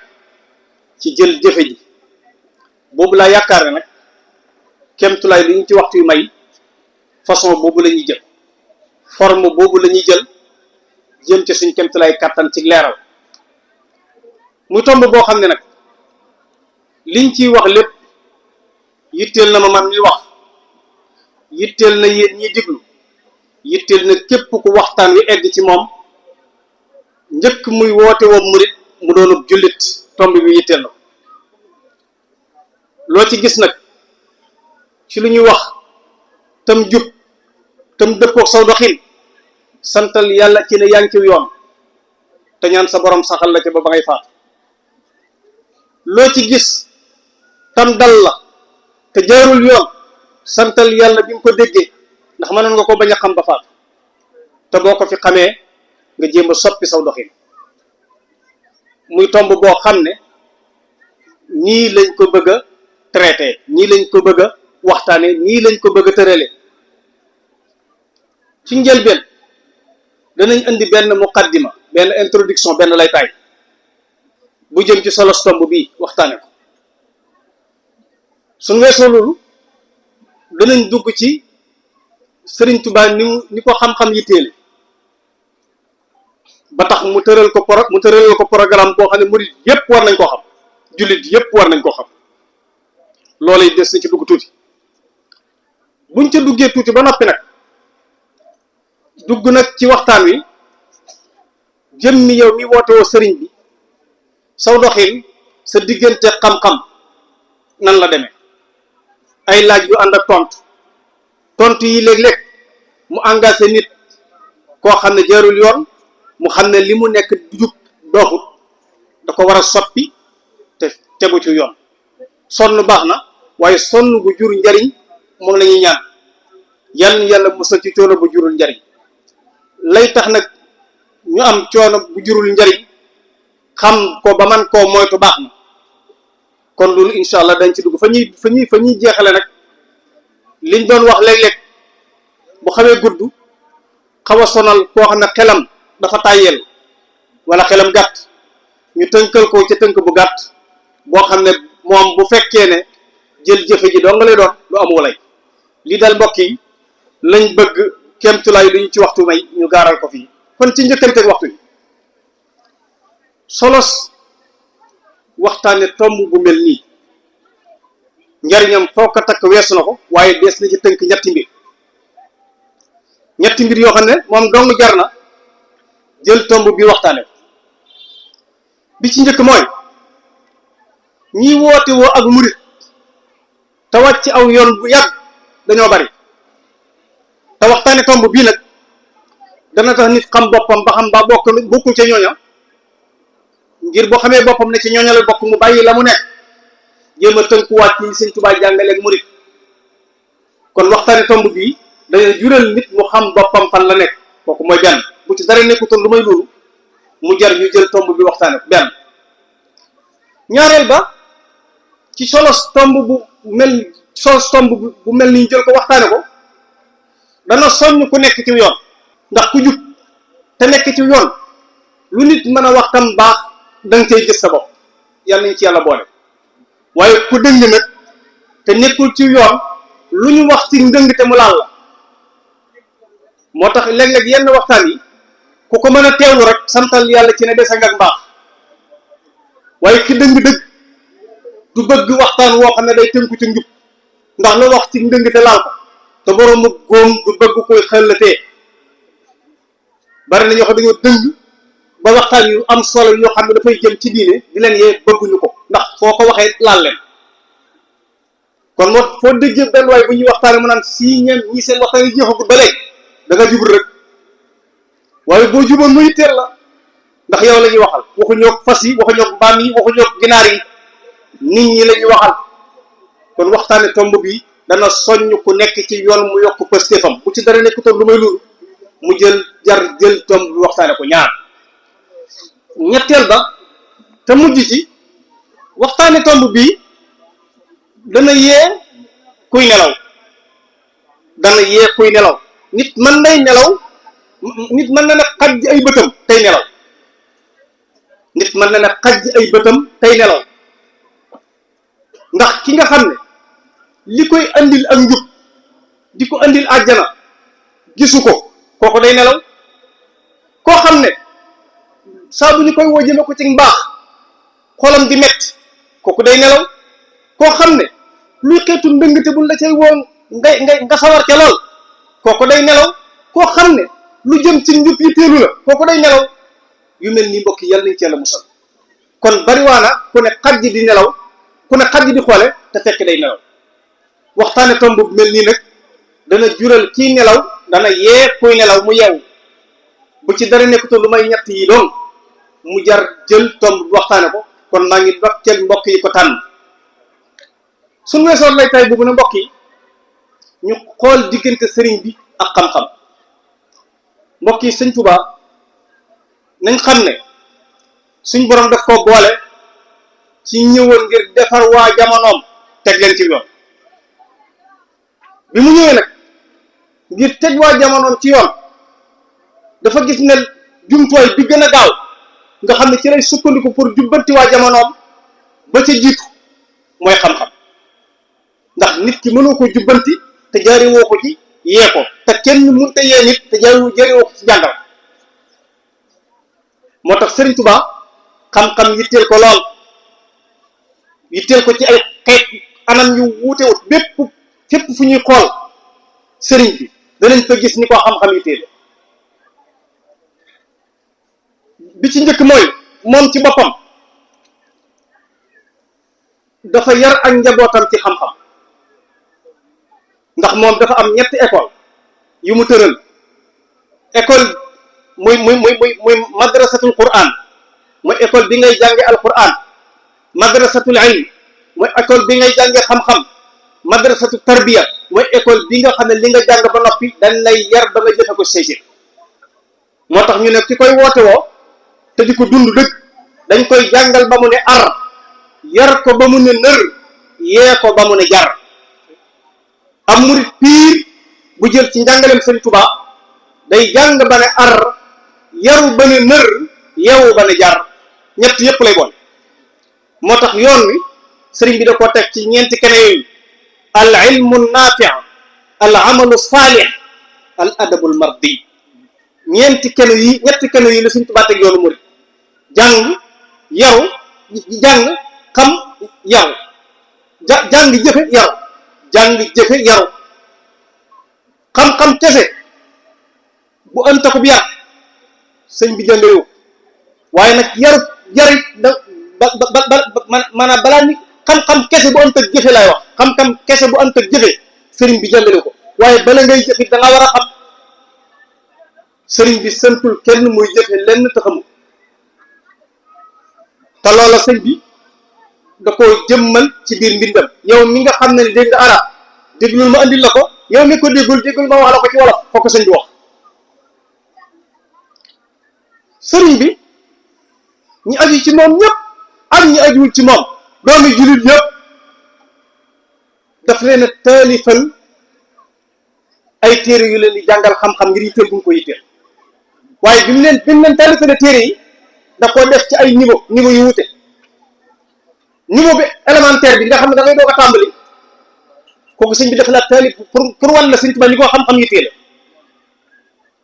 ci jël jëfe ji boobu laa yaakaar ne nag kemtulaay li ñu ci waxtu yu may façon boobu la ñuy jël forme boobu la ñuy jël jëm ci suñ kemtulaay kàttan ci leeral muy tomb boo xam ne nag liñ ciy wax lépp yitteel na ma man mi wax yitteel na yéen ñi diglu yitteel na képp ku waxtaan wi egg ci moom njëkk muy woote woo murit mu doonub jullit tomb bi yitteel na ko loo ci gis nag ci lu ñuy wax tam jub tam dëppook saw doxin santal yàlla ci ne yaa ngi ci yoon te ñaan sa borom saxal la ci ba ngay faatu loo ci gis tam dal la te jaarul yoon santal yàlla bi nga ko déggee ndax mënoon nga ko bañ a xam ba faatu te boo ko fi xamee nga jéem a soppi saw doxin muy tomb boo xam ne nii lañ ko bëgg a traité nii lañ ko bëgg a waxtaane nii lañ ko bëgg a tërale ci njëlbeen danañ indi benn muqaddima benn introduction benn laytaay bu jëm ci solos tomb bii waxtaane ko suñ weesoo loolu danañ dugg ci Sëriñ Tuubaa ni ko xam-xam yitteele ba tax mu tëral ko programme boo xam ne murid yépp war nañ koo xam jullit yépp war nañ koo xam loolu yi des na ci dugg tuuti buñ ca duggee tuuti ba noppi nag dugg nag ci waxtaan wi jëm ni yow mi woote woo sëriñ bi saw doxin sa diggante xam-xam nan la demee ay laaj yu ànd ak tontu yi léeg-léeg mu engagé nit koo xam ne jaarul yoon mu xam ne li mu nekk jub doxut da ko war a soppi te tegu ci yoon sonn baax na waaye sonn bu jur njariñ moom la ñuy ñaan yàlla musal ci coono bu jurul njariñ lay tax nag ñu am coono bu jurul njariñ xam ko ba man koo moytu baax na kon loolu incha allah dañ ci dugg fa ñuy jeexale nag liñ doon wax léeg-léeg bu xawee gudd xaw a sonal koo xam ne xelam dafa tàyyeel wala xelam gàtt ñu tënkal ko ca tënk bu gàtt boo xam ne moom bu fekkee ne jël jëfe ji doo nga lay doon lu am walay lii daal mbokk yi lañ bëgg kéemtulaay lu ñu ci waxtu may ñu gaaral ko fii kon ci njëkkanteeg waxtu yi solos waxtaane tomb bu mel nii njariñam foo ko takk weesu na ko waaye dees na ci tënk ñetti mbir yoo xam ne moom dong jar na jël tomb bi waxtaane bi ci njëkk mooy ñi woote woo ak murit te wàcc aw yoon bu yàgg dañoo bari te waxtaane tomb bii nag dana tax nit xam boppam ba xam ba bokkuñ ca ñooña ngir boo xamee boppam ne ci ñooña la bokk mu bàyyi la mu nekk jéem a tënkuwaat ci Sëñ Tuubaa jàngaleeg murit kon waxtaane tomb bii dana jural nit mu xam boppam fan la nekk kooku mooy benn bu ci dara nekkutoon lu may loolu mu jar ñu jël tomb bi waxtaane ko benn ñaareel ba ci solos tomb bu mel ni ñu jël ko waxtaane ko dana soññ ku nekk ci yoon ndax ku jub te nekk ci yoon lu nit mën a wax tam baax danga cay gis sa bopp yàlla nañ ci yàlla boole waaye ku dëng nag te nekkul ci yoon lu ñu wax ci ndëng te mu laal la moo tax léeg-léeg yenn waxtaan yi ku ko mën a teewlu rek santal yàlla ci ne dese nga ak mbaax waaye ki dëng dëgg du bëgg waxtaan woo xam ne day tënku ci njub ndax la wax ci ndëng te laal ko te boroomu góom du bëgg koy xëllatee bari na ñoo xam dañoo dëng ba waxtaan yu am solo yoo xam ne dafay jëm ci diine di leen yee bëgguñu ko ndax foo ko waxee laal leen kon moo foo déggee benn waay bu ñuy waxtaane mu naan si ñi seen waxtaan yi jeexagul ba léegi da nga jubul rek waaye boo juboon muy teel la ndax yow la ñuy waxal waxuñoo fas yi waxuñoo mbaam yi waxuñoo ginaar yi nit ñi la ñuy waxal kon waxtaane tomb bi dana soññ ku nekk ci yoon mu yokk pëstéefam bu ci dara nekkutoon lu may loolu mu jël tomb bi waxtaane ko ñaar ñetteel ba te mujj ci waxtaane tomb bii dana yee kuy nelaw dana yee kuy nelaw. nit mën nay nelaw nit mën na ne xaj ay bëtam tey nelaw nit mën na ne xaj ay bëtam tey nelaw ndax ki nga xam ne li koy andil ak njub di ko andil àjjana gisu ko kooku day nelaw. koo xam ne saa bu ñu koy woo jëme ko ci mbaax xolam di metti kooku day nelaw. koo xam ne luy xeetu ndëngte buñ la cay woo nga sawar ca lool kooku day nelaw. koo xam ne lu jëm ci njub yi teelu la kooku day nelaw. yu mel nii mbokk yàlla nañ ci yàlla musal. kon bariwaana ku ne xaj di nelaw ku ne xaj di xoole te fekk day nelaw. waxtaane tomb bu mel nii nag dana jural kii nelaw dana yee kuy nelaw mu yeewu. bu ci dara nekkutoon lu may ñett yi doon mu jar jël tomb waxtaane ko. kon maa ngi dokkeel mbokk yi ko tànn. suñu weesoon lay tay boobu na mbokk yi ñu xool diggante sëriñ bi ak xam-xam. mbokk yi sëñ Tuubaa nañ xam ne suñ borom daf ko boole ci ñëwoon ngir defar waa jamonoom teg leen ci yoon. bi mu ñëwee nag ngir teg waa jamonoom ci yoon dafa gis ne jumtuwaay bi gën a gaaw nga xam ne ci lay sukkandiku pour jubbanti waa jamonoom ba ca jiitu mooy xam-xam. ndax nit ki mënoo ko jubbanti te jaari woo ko ci yee ko te kenn mënta yee nit te jaari woo ko ci jàngal. moo tax Sëriñ Tuubaa xam-xam yitteel ko lool yitteel ko ci ay xeet anam yu wuute wut fépp fu ñuy xool sëriñ bi danañ fa gis ni ko xam-xam yitteel. bi ci njëkk mooy moom ci boppam dafa yar ak njabootam ci xam-xam. ndax moom dafa am ñetti école yu mu tëral. école muy madrasatul Qur'an mooy école bi ngay jànge al Qur'an. madrasatul ilm mooy école bi ngay jànge xam-xam. madrasatul tarbiya mooy école bi nga xam ne li nga jàng ba noppi dañ lay yar ba nga jëfe ko séysir. moo tax ñu ne ki koy woote woo te di ko dund dëgg dañ koy jàngal ba mu ne ar yar ko ba mu ne nër yee ko ba mu ne jar. am murit piir bu jël ci njàngaleem Sëriñ Tuubaa day jàng ba ne ar yaru ba ne nër yeewu ba ne jar ñett yépp lay boole. moo tax yoon wi sëriñ bi da ko teg ci ñeenti kene yooyu: al ilmu naafi, al amalu saalih, al adabul mardi. ñetti kene yi la Sëriñ Tuubaa teg yoonu murit: jàng yaru jàng xam yaru jàng jëfe yaru jàng jëfe yaru. xam-xam kese bu anta ko bi yar sëñ bi jàngalewu waaye nag yarit da maanaam balaa ni xam-xam kese bu anta jëfe laay wax xam-xam kese bu anta jëfe sëriñ bi jàngalewu ko waaye bala ngay jëfe da nga war a xam. sëriñ bi santul kenn muy jëfe lenn te xamul te loola sëñ bi da ko jëmmal ci biir mbindam. yow mi nga xam ne dégg nga arab déglul ma andil la ko, yow mi ko déggul ma wax la ko ci wolof fokk sëñ bi wax. sëriñ bi ñi aju ci moom ñëpp ak ñi ajuwul ci moom doomi jullit ñëpp daf leen a taalifal ay téere yu leen di jàngal xam-xam ngir yitteel bu ñu ko yitteel. waaye bi mu leen taalifale téere yi da koo def ci ay niveau yu wute. niveau bi élémentaire bi nga xam ne da ngay doog a tàmbali kooku sëñ bi dafa la taalif pour wan la sëñ Tuubaa li ko xam-xam yitteel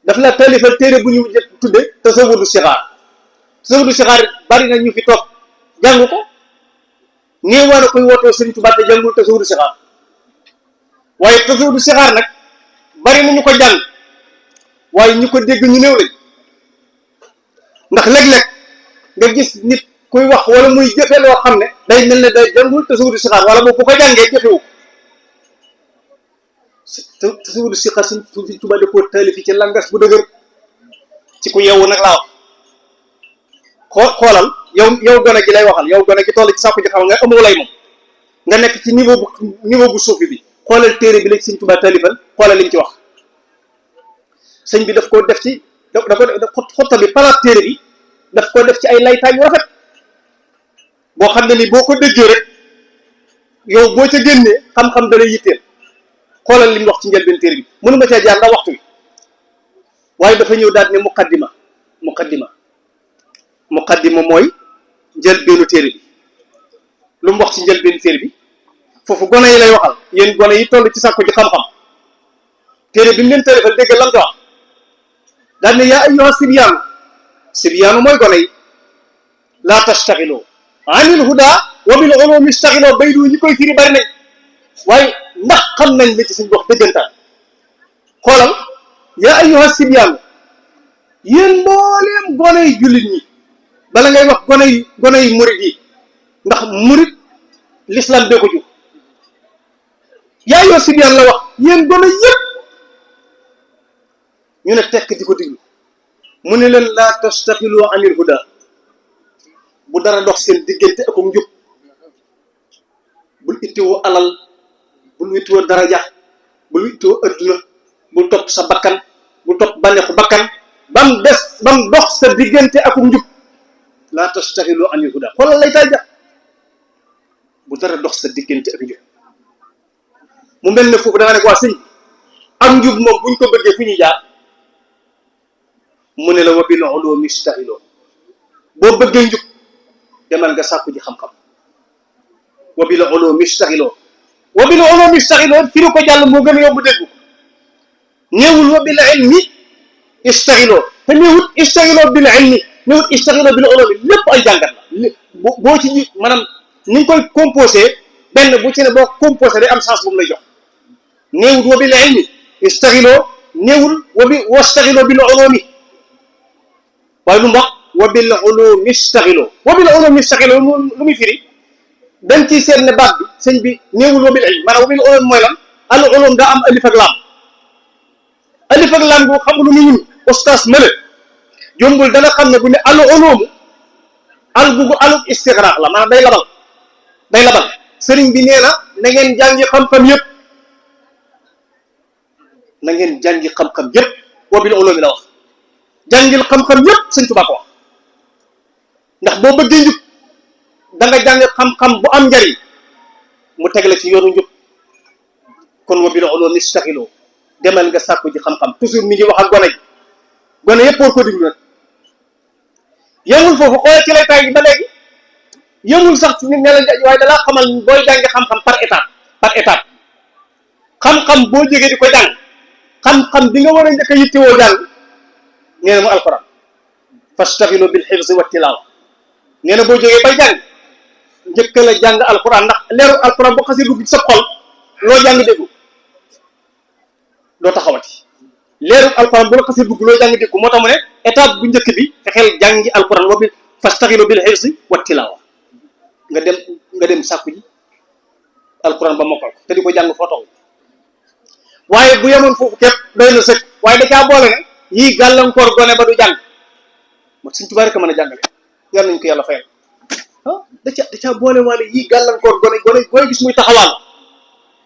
dafa la taalifal téere bu ñu tudde tasawudu sixaar bari na ñu fi toog jàng ko néewaa na koy wootoo sëñ Tuubaa te jàngul tasawudu sixaar. waaye tasawudu sixaar nag bari na ñu ko jàng waaye ñu ko dégg ñu néew lañ. ndax léeg-léeg nga gis nit kuy wax wala muy jëfe loo xam ne day mel ne day jàngul tasawudu sixaar wala boobu bu ko jàngee jëfewu tasawudu sixaar Sëñ Tuubaa da koo taalifi ci langas bu dëgër ci ku yeewu nag laa wax xoolal yow gone gi lay waxal yow gone gi toll ci sàkku ji xam nga amoo lay moom nga nekk ci niveau bu suufi bi xoolal téere bi la Sëñ Tuubaa taalifal xoolal liñ ci wax. sëñ bi daf ko def ci da ko xotta bi palaat téere bi daf ko def ci ay laytaay yu rafet boo xam ne ni boo ko déggee rek yow boo ca génnee xam-xam da lay yitteel. xoolal li mu wax ci njëlbeen téere bi mënu ma cee jaar ndax waxtu bi waaye dafa ñëw daal ne muqaddima mooy njëlbeenu téere bi lu mu wax ci njëlbeenu téere bi foofu gone yi lay waxal yéen gone yi toll ci sàkku ji xam-xam téere bi mu leen tërifal dégg lan ko wax daal ne yaa ayyuha sibyaanu mooy gone yi laa tastaxiloo anil huda wa bil ulumi istaxiloo bay du ñi koy firi bari nañ waaye ndax xam nañ li ci suñ wax dëggantaan xoolal yaa ayyuha sibyaanu yéen mbooleem gone yi jullit ñi bala ngay wax gone yi murit yi ndax murit l'islam bee ko jur yaa ayyuha sibyaan la wax yéen gone yëpp ñu ne tekk di ko diglu mu ne leen laa tastaxilu anil huda bu dara dox seen diggante ak njub bul ittiwoo alal bul ittiwoo daraja bul ittiwoo adduna bul topp sa bakkan bul topp bànneexu bakkan bam dox sa diggante ak njub laa tastaxilu anil huda xoolal lay tay ja bu dara dox sa diggante ak njub mu mel ne foofu da nga ne ko waa sëñ ak njub moom buñ ko bëggee fu ñuy jaar mu ne la wa bil ulumi istaxiloo boo bëggee njub demal nga sàkku ji xam-xam wa bil ulumi istaxiloo firi ko jàll moo gën a yomb dégg néewul wa bil ilmi istaxiloo te néewul istaxiloo bil ilmi néewul istaxiloo bil ulumi lépp ay jàngat la boo ci maanaam ni nga koy composé benn bu ci ne boo composé day am sens bu mu lay jox néewul wa bil ilmi istaxiloo néewul wastaxiloo bil ulumi waaye lu mu wax wa bil ulumi istaxiloo lu muy firi dañ ciy seet ne baat bi sëñ bi néewul wa bil ilmi maanaam wa bil ulumi mooy lan al ulum daa am alif ak laam bu xam nga lu muy ñun ustaas mële jombul dana xam ne bu ne al ulumu al bugu aluk istigraq la maanaam day labal sëriñ bi nee na na ngeen jàngi xam-xam yëpp wa bil ulumi la wax jàngil xam-xam yëpp sëñ Tuubaa ko wax ndax boo bëggee njub da nga jàng xam-xam bu am njariñ mu teg la ci yoonu njub kon wa bil ulumi istaxiloo demal nga sàkku ji xam-xam toujours mi ngi wax ak gone yëpp war ko diglu nag yemul foofu xoolee ci lay tay gi ba léegi yemul sax ci nit ne la waaye dalaa xamal booy jàngi xam-xam par étape xam-xam boo jógee di ko jàng xam-xam bi nga war a njëkk a yittewoo jàng nee na mu alquran fastaxilu bil xifzi wa tilaawa nee na boo jógee bay jàng njëkk la jàng alquran ndax leeru alquran boo xasee dugg ci sa xol loo jàng déggu doo taxawati leeru alquran bu la xasee dugg loo jàng déggu moo tax mu ne étape bu njëkk bi fexeel jàngi alquran wa bi fastaxilu bil xifzi wa tilaawa nga dem sàkku ji alquran ba mokkal ko te di ko jàng foo taw waaye bu yemoon foofu képp doy na sëkk waaye da caa boole ne yii gàllankoor gone ba du jàng moo Sëñ Tuubaa rek a mën a jàngale yàlla nañ ko yàlla fayal da caa boole waale yii gàllankoor gone booy gis muy taxawaal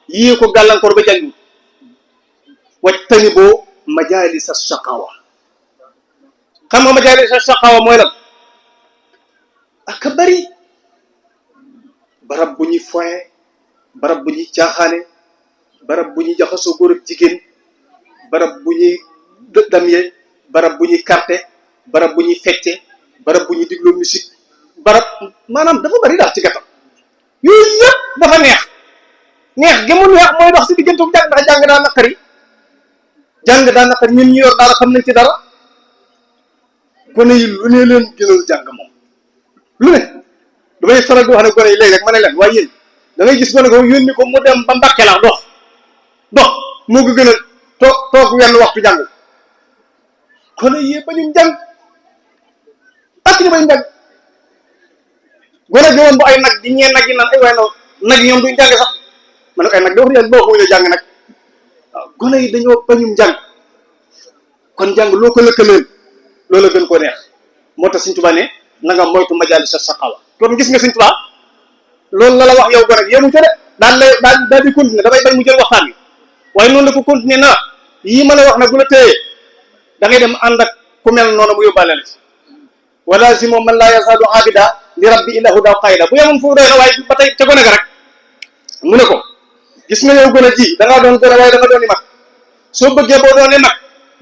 yii ko gàllankoor ba jàng wajtaniboo majaalisa shaqaawa xam nga majaalisa shaqaawa mooy lan ak bari barab bu ñuy foye barab bu ñuy caaxaane barab bu ñuy jaxasoo góor ak jigéen barab bu ñuy damye barab bu ñuy carte barab bu ñuy fecce barab bu ñuy digloo musique barab maanaam dafa bari daal ci gàttal yooyu yëpp dafa neex gi mu neex mooy dox si diggante bu jàng ndax jàng daa naqari ñun ñu yor daara xam nañ ci dara gone yi lu ne leen gënal jàng moom lu ne damay faral di wax ne gone yi léegi rek ma ne leen waaye yéen da ngay gis gone ko yónni ko mu dem ba Mbàkke la dox moo ko gën a toog wenn waxtu jàng gone yi bañum jàng ak ñu bañ jàng gone gi woon bu ay nag di ñeen nag yi naan ay waaye no nag yi ñoom duñ jàng sax ma ne ko ay nag da wax yéen boo xoolee jàng nag waaw gone yi dañoo bañum jàng kon jàng loo ko lëkkaleel loola gën koo neex moo tax Sëñ Tuubaa ne na nga moytu majaalisa shaqaawa kon gis nga Sëñ Tuubaa loolu la wax yow gone yéemu ca de daal di continuer damay bañ mu jël waxtaan bi waaye noonu la ko continuer naa yii ma la wax nag bu la téyee da ngay dem ànd ak ku mel noonu mu yóbbaale la ci wala si moom man laa yasaadu abida li rabbi illa huda qayda bu yemoon foofu doy na waaye ba tey ca gone ga rek mu ne ko gis nga yow gën a ji da ngaa doon gën a waaye da nga doon i mag soo bëggee boo doonee mag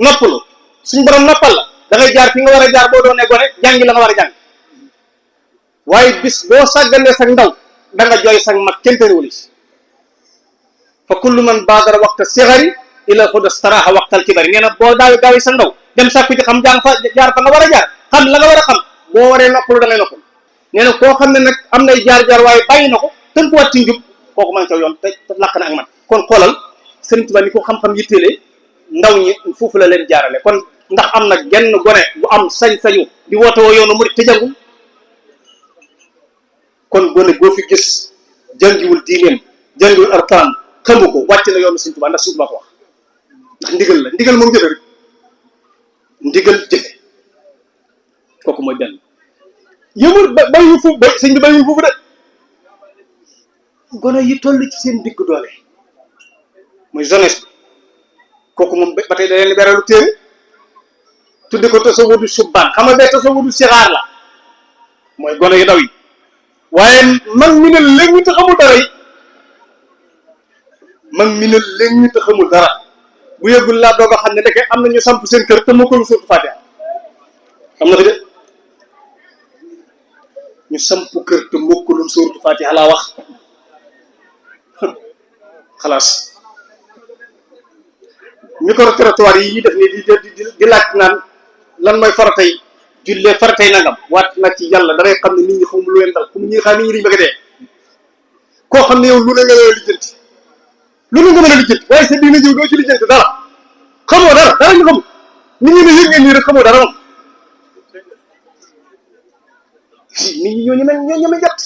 noppalu suñ borom noppal la da ngay jaar fi nga war a jaar boo doonee gone jàngi la nga war a jàng waaye bis boo sàgganee sag ndaw da nga jooy sag mag kenn tëriwul si fa kullu man baadara waxta sigari ila xuda staraha waxtal kibari nee na boo gaawi sa ndaw dem sàkku ci xam jàng fa jaar fa nga war a jaar xam la nga war a xam boo waree noppalu da ngay noppalu nee na koo xam ne nag am nay jaar-jaar waaye bàyyi na ko tënkuwaat ci njub kooku man ca yoon te lakk na ak man kon xoolal Sëriñ Tuubaa ni ko xam-xam yitteele ndaw ñi foofu la leen jaarale kon ndax am na genn gone bu am sañ-sañu di woote woo yoonu murid te jàngul kon gone boo fi gis jàngiwul diineem jàngiwul arkaan xamu ko wàcc na yoonu Sëriñ Tuubaa ndax Sëriñ Tuubaa ko wax ndax ndigal la ndigal moom jëfe rek ndigal jëfe kooku mooy benn yëmul bay ñu foofu bay sëñ bi bay ñu foofu de gone yi toll ci seen digg doole muy jeunesse bi kooku moom ba tey da leen beralu téere tudde ko tasawudu subbaan xam nga bee tasawudu sixaar la mooy gone yu ndaw yi waaye mag mi ne léegi ñu te xamul dara yi mag mi ne léegi ñu te xamul dara bu yëgul laa doog a xam ne ndeke am na ñu samp seen kër te moo ko lu suurtu Faatiha am na fi de ñu samp kër te mokkulum suuratu Faatiha laa wax xalaas micro trottoir yi ñuy def ni di laaj naan lan mooy faratay jullee faratay nangam waat nag ci yàlla da ngay xam ne nit ñi xamul lu leen dal comme ñi nga xam nit ñi dañu bëgg a dee koo xam ne yow lu ne nga mën a lijjanti lu ne nga mën a lijjanti waaye sa diine jiw doo ci lijjanti dara xamoo dara ñu xamul nit ñi ne yëg ngeen nii rek xamoo dara moom nit ñi ñoo ñeme jàtt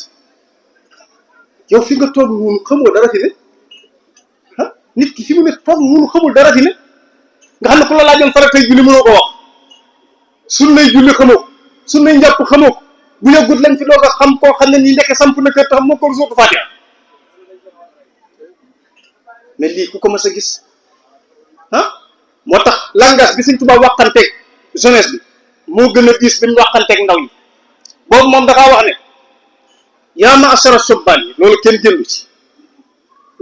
yow fi nga toog ñun xamoo dara fi ne ah nit ki fi mu ne toog ñun xamul dara fi ne nga xam ne ku la laajoon faratay julli mënoo ko wax sunnay julli xamoo ko sunnay njàpp xamoo ko bu yàggut lañ fi doog a xam koo xam ne nii ndeke samp na kër tax moo ko suuratu Faatiha mais lii ku ko mës a gis ah moo tax langage bi Sëñ Tuubaa waxanteeg jeunesse bi moo gën a diis bi mu waxanteeg ndaw ñi boobu moom dafaa wax ne yaa ma'shara subbaan yi loolu kenn jëndu ci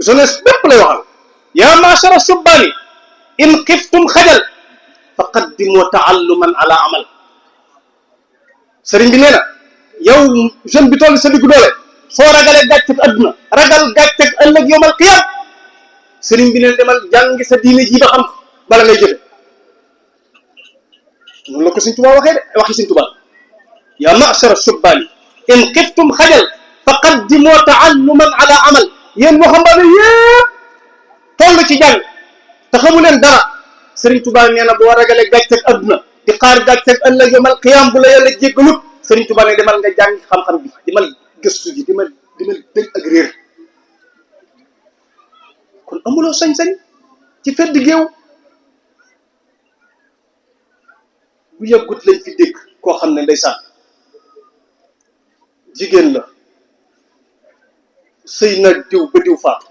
jeunesse bépp lay waxal yaa ma'shara subbaan yi in xiftum xajal fa qaddimu ta'alluman ala amal sëriñ bi nee na yow jeune bi toll sa diggu doole soo ragalee gàcceeg adduna ragal gàcceeg ëllëg yawmal qiyaam sëriñ bi neen demal jàngi sa diine ji ba xam ko bala ngay jëfe noonu la ko Sëriñ Tuubaa waxee de waxi Sëriñ Tuubaa yaa ma'shara subbaani in xiftum xajal fa qaddimu ta'alluman ala amal yéen waxambaane yépp toll ci jàng te xamu leen dara Sëriñ Tuubaa nee na boo ragalee gàcceeg adduna di xaar gàcceeg ëllëg yawmal qiyaam bu la yàlla jéggalut Sëriñ Tuubaa ne demal nga jàng xam-xam bi demal gëstu ji demal dëj ak réer kon amuloo sañ-sañ ci fedd géew bu yàggut lañ fi dégg koo xam ne ndeysaan jigéen la sëy na diw ba diw faatu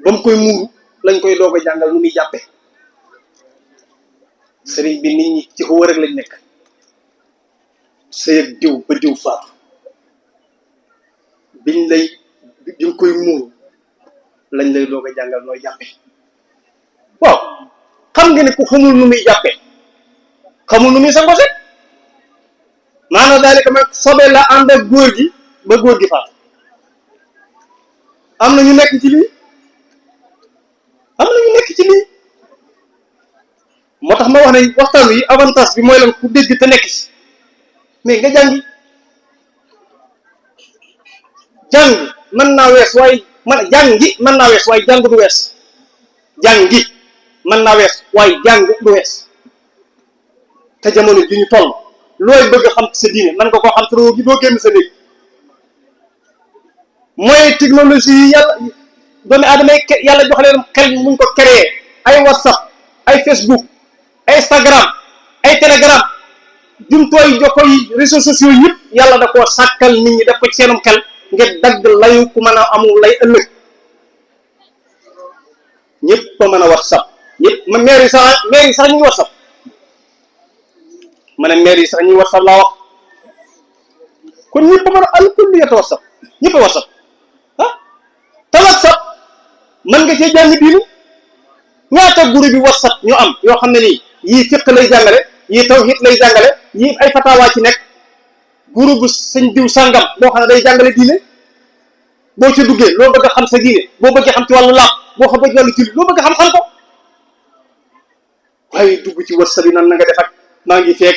ba mu koy muuru lañ koy doog a jàngal nu muy jàppe sëriñ bi nit ñi ci xaw rek lañ nekk sëy ak diw ba diw faatu biñ koy muuru lañ lay doog a jàngal nooy jàppe waaw xam nga ne ku xamul nu muy jàppe xamul nu muy sango set maanaam daal di sobe la ànd ak góor gi ba góor gi faatu am na ñu nekk ci lii moo tax ma wax ne waxtaan wi avantage bi mooy lan ku dégg te nekk ci mais nga jàngi jàng mën naa wees waaye jàngi mën naa wees waaye jàng du wees jàngi mën naa wees waaye jàng du wees te jamono ji ñu toll looy bëgg a xam ci sa diine man nga koo xam te doo génn sa néeg mooy technologie yi doomi aadama yi yàlla jox leen xel muñ ko créé ay WhatsApp ay Facebook ay Instagram ay Telegram jumtooy jokko yi réseaux sociaux yëpp yàlla da koo sàkkal nit ñi def ko ci seenum xel ngir dagg layu ku mën a amul lay ëllëg ñëpp a mën a WhatsApp ñëpp maire yi sax ñu ngi WhatsApp ma ne maire yi sax ñu ngi WhatsApp laa wax kon ñëpp a mën a alkulliyata WhatsApp ñëpp a WhatsApp ah te WhatsApp mën nga cee jàng diine. ñaata groupe bi WhatsApp ñu am yoo xam ne nii yii fiq lay jàngale yii tawhid lay jàngale yii ay fatawa ci nekk groupe bu sëñ diw sàngam boo xam ne day jàngale diine boo ci duggee loo bëgg a xam sa diine boo bëggee xam ci wàllu laab boo xam bëgg wàllu julli loo bëgg a xam-xam ko waaye dugg ci WhatsApp yi nan na nga def ak maa ngi feek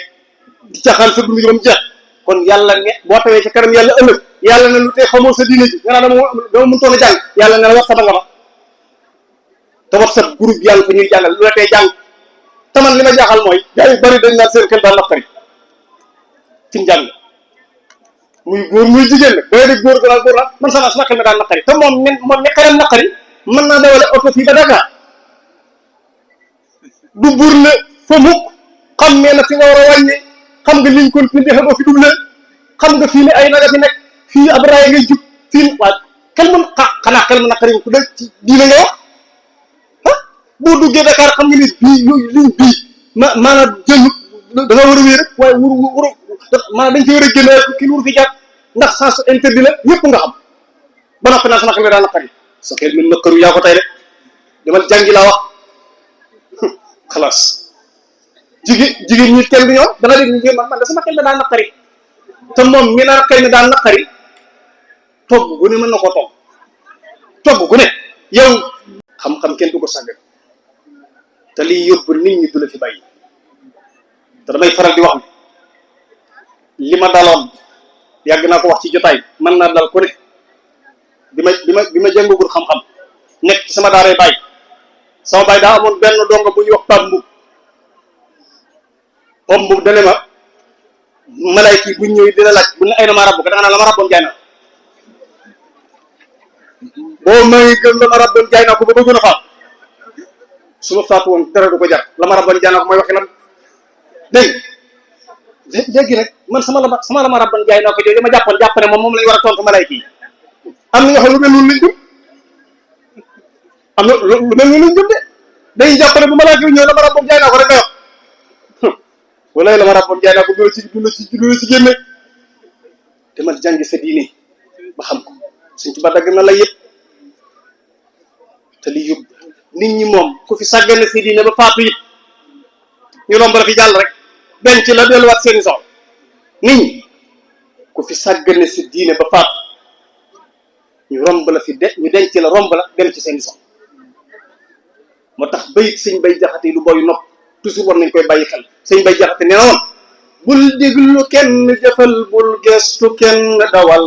di caxaan sa dund gi ba mu jeex kon yàlla ne boo tawee ci kanam yàlla ëllëg yàlla ne lu tee xamoo sa diine ji nga naan dama mënutoon a jàng yàlla ne la WhatsApp nga ma te WhatsApp groupe yàlla fa ñuy jàngal lu la tee jàng te man li ma jaaxal mooy gars yu bari dañ naan seen xel daal naqari ci njàng muy góor muy jigéen nag day dégg góor la man sama xel mi daal naqari te moom mi xelam naqari mën naa dawale oto fii ba Dakar du buur la fa mukk xam mee na fi nga war a wàññee xam nga liñ kon fi ndexe doo fi double xam nga fii ne ay naga fi nekk fii ab raay ngay jub fii waa xel mu xanaa xel mu naqari ku dal ci diine nga wax boo duggee Dakar xam nga ni bii yooyu liñ bii maanaam jël da nga war a wéer rek waaye wuru maanaam dañ fi war a génne kii wuru fi jàpp ndax sens interdit la ñëpp nga xam ba noppi naa sama xel mi daa naqari sa xel mi naqaru yaa ko tey rek demal jàngi laa wax xalaas jigéen ñi kenn du ñoom da nga dégg ñu man da sama xel mi daa naqari te moom mi naa xel mi daa naqari togg gu ne mën na koo togg gu ne yow xam-xam kenn du ko sàgg te liy yóbbu nit ñi du la fi bàyyi te damay faral di wax ne li ma daloon yàgg naa ko wax ci jotaay mën naa dal ku ne bi ma jàngagul xam-xam nekk ci sama daaray baay sama baay daa amoon benn donga bu ñuy wax Pape Mboup dane ma malaayka yi bu ñëwee dina laaj bu ne ay na ma rabbu ko da nga naan la ma rabboon jaay naa boo may gën la ma rabboon jaay naa ko ba bëggoon a faat su ma faatu woon dara du ko jar la ma rabboon jaay naa ko mooy waxi lan dégg léegi rek man sama la ma rabboon jaay naa ko jooju ma jàpp ne moom lañu war a tontu malaayka yi am na ñoo xam lu mel noonu lañ jëm am na lu mel noonu lañ jëm de dañuy jàpp ne bu malaayka yi ñëw la ma rabboon jaay naa ko rek nga wax wala la ma rabboon jaay naa ko du la ci génne demal jàngi sa diine ba xam ko suñ tuba dagg na la yëpp te li yóbbu nit ñi moom ku fi sàggane sa diine ba faatu it ñu romb la fi jàll rek denc la delluwaat seeni soxla nit ñi ku fi sàggane sa diine ba faatu ñu romb la fi ñu denc la romb la dem ci seeni soxla moo tax bayit sëñ bay jaxate lu booy nopp toujours war nañ koy bàyyi xel sëñ bay jaxate nee na woon bul déglu kenn jëfal bul gestu kenn dawal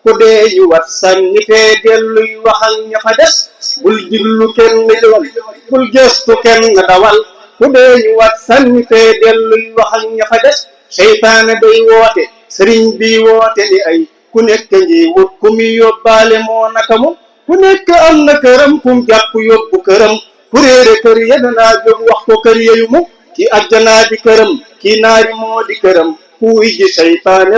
ku dee ñu wat sànni fee delluy waxal ña fa des bul déglu kenn jëfal bul gestu kenn dawal ku dee ñu wat sànni fee delluy waxal ña fa des seytaane day woote sëriñ bi woote ni ay ku nekk ngi wut ku mi yóbbaale moo naka mu ku nekk am na këram kum jàpp yóbbu këram ku réere kër ya danaa jóg wax ko kër yeyu mu ki àjjanaa di këram ki naari moo di këram ku wuy ji seytaane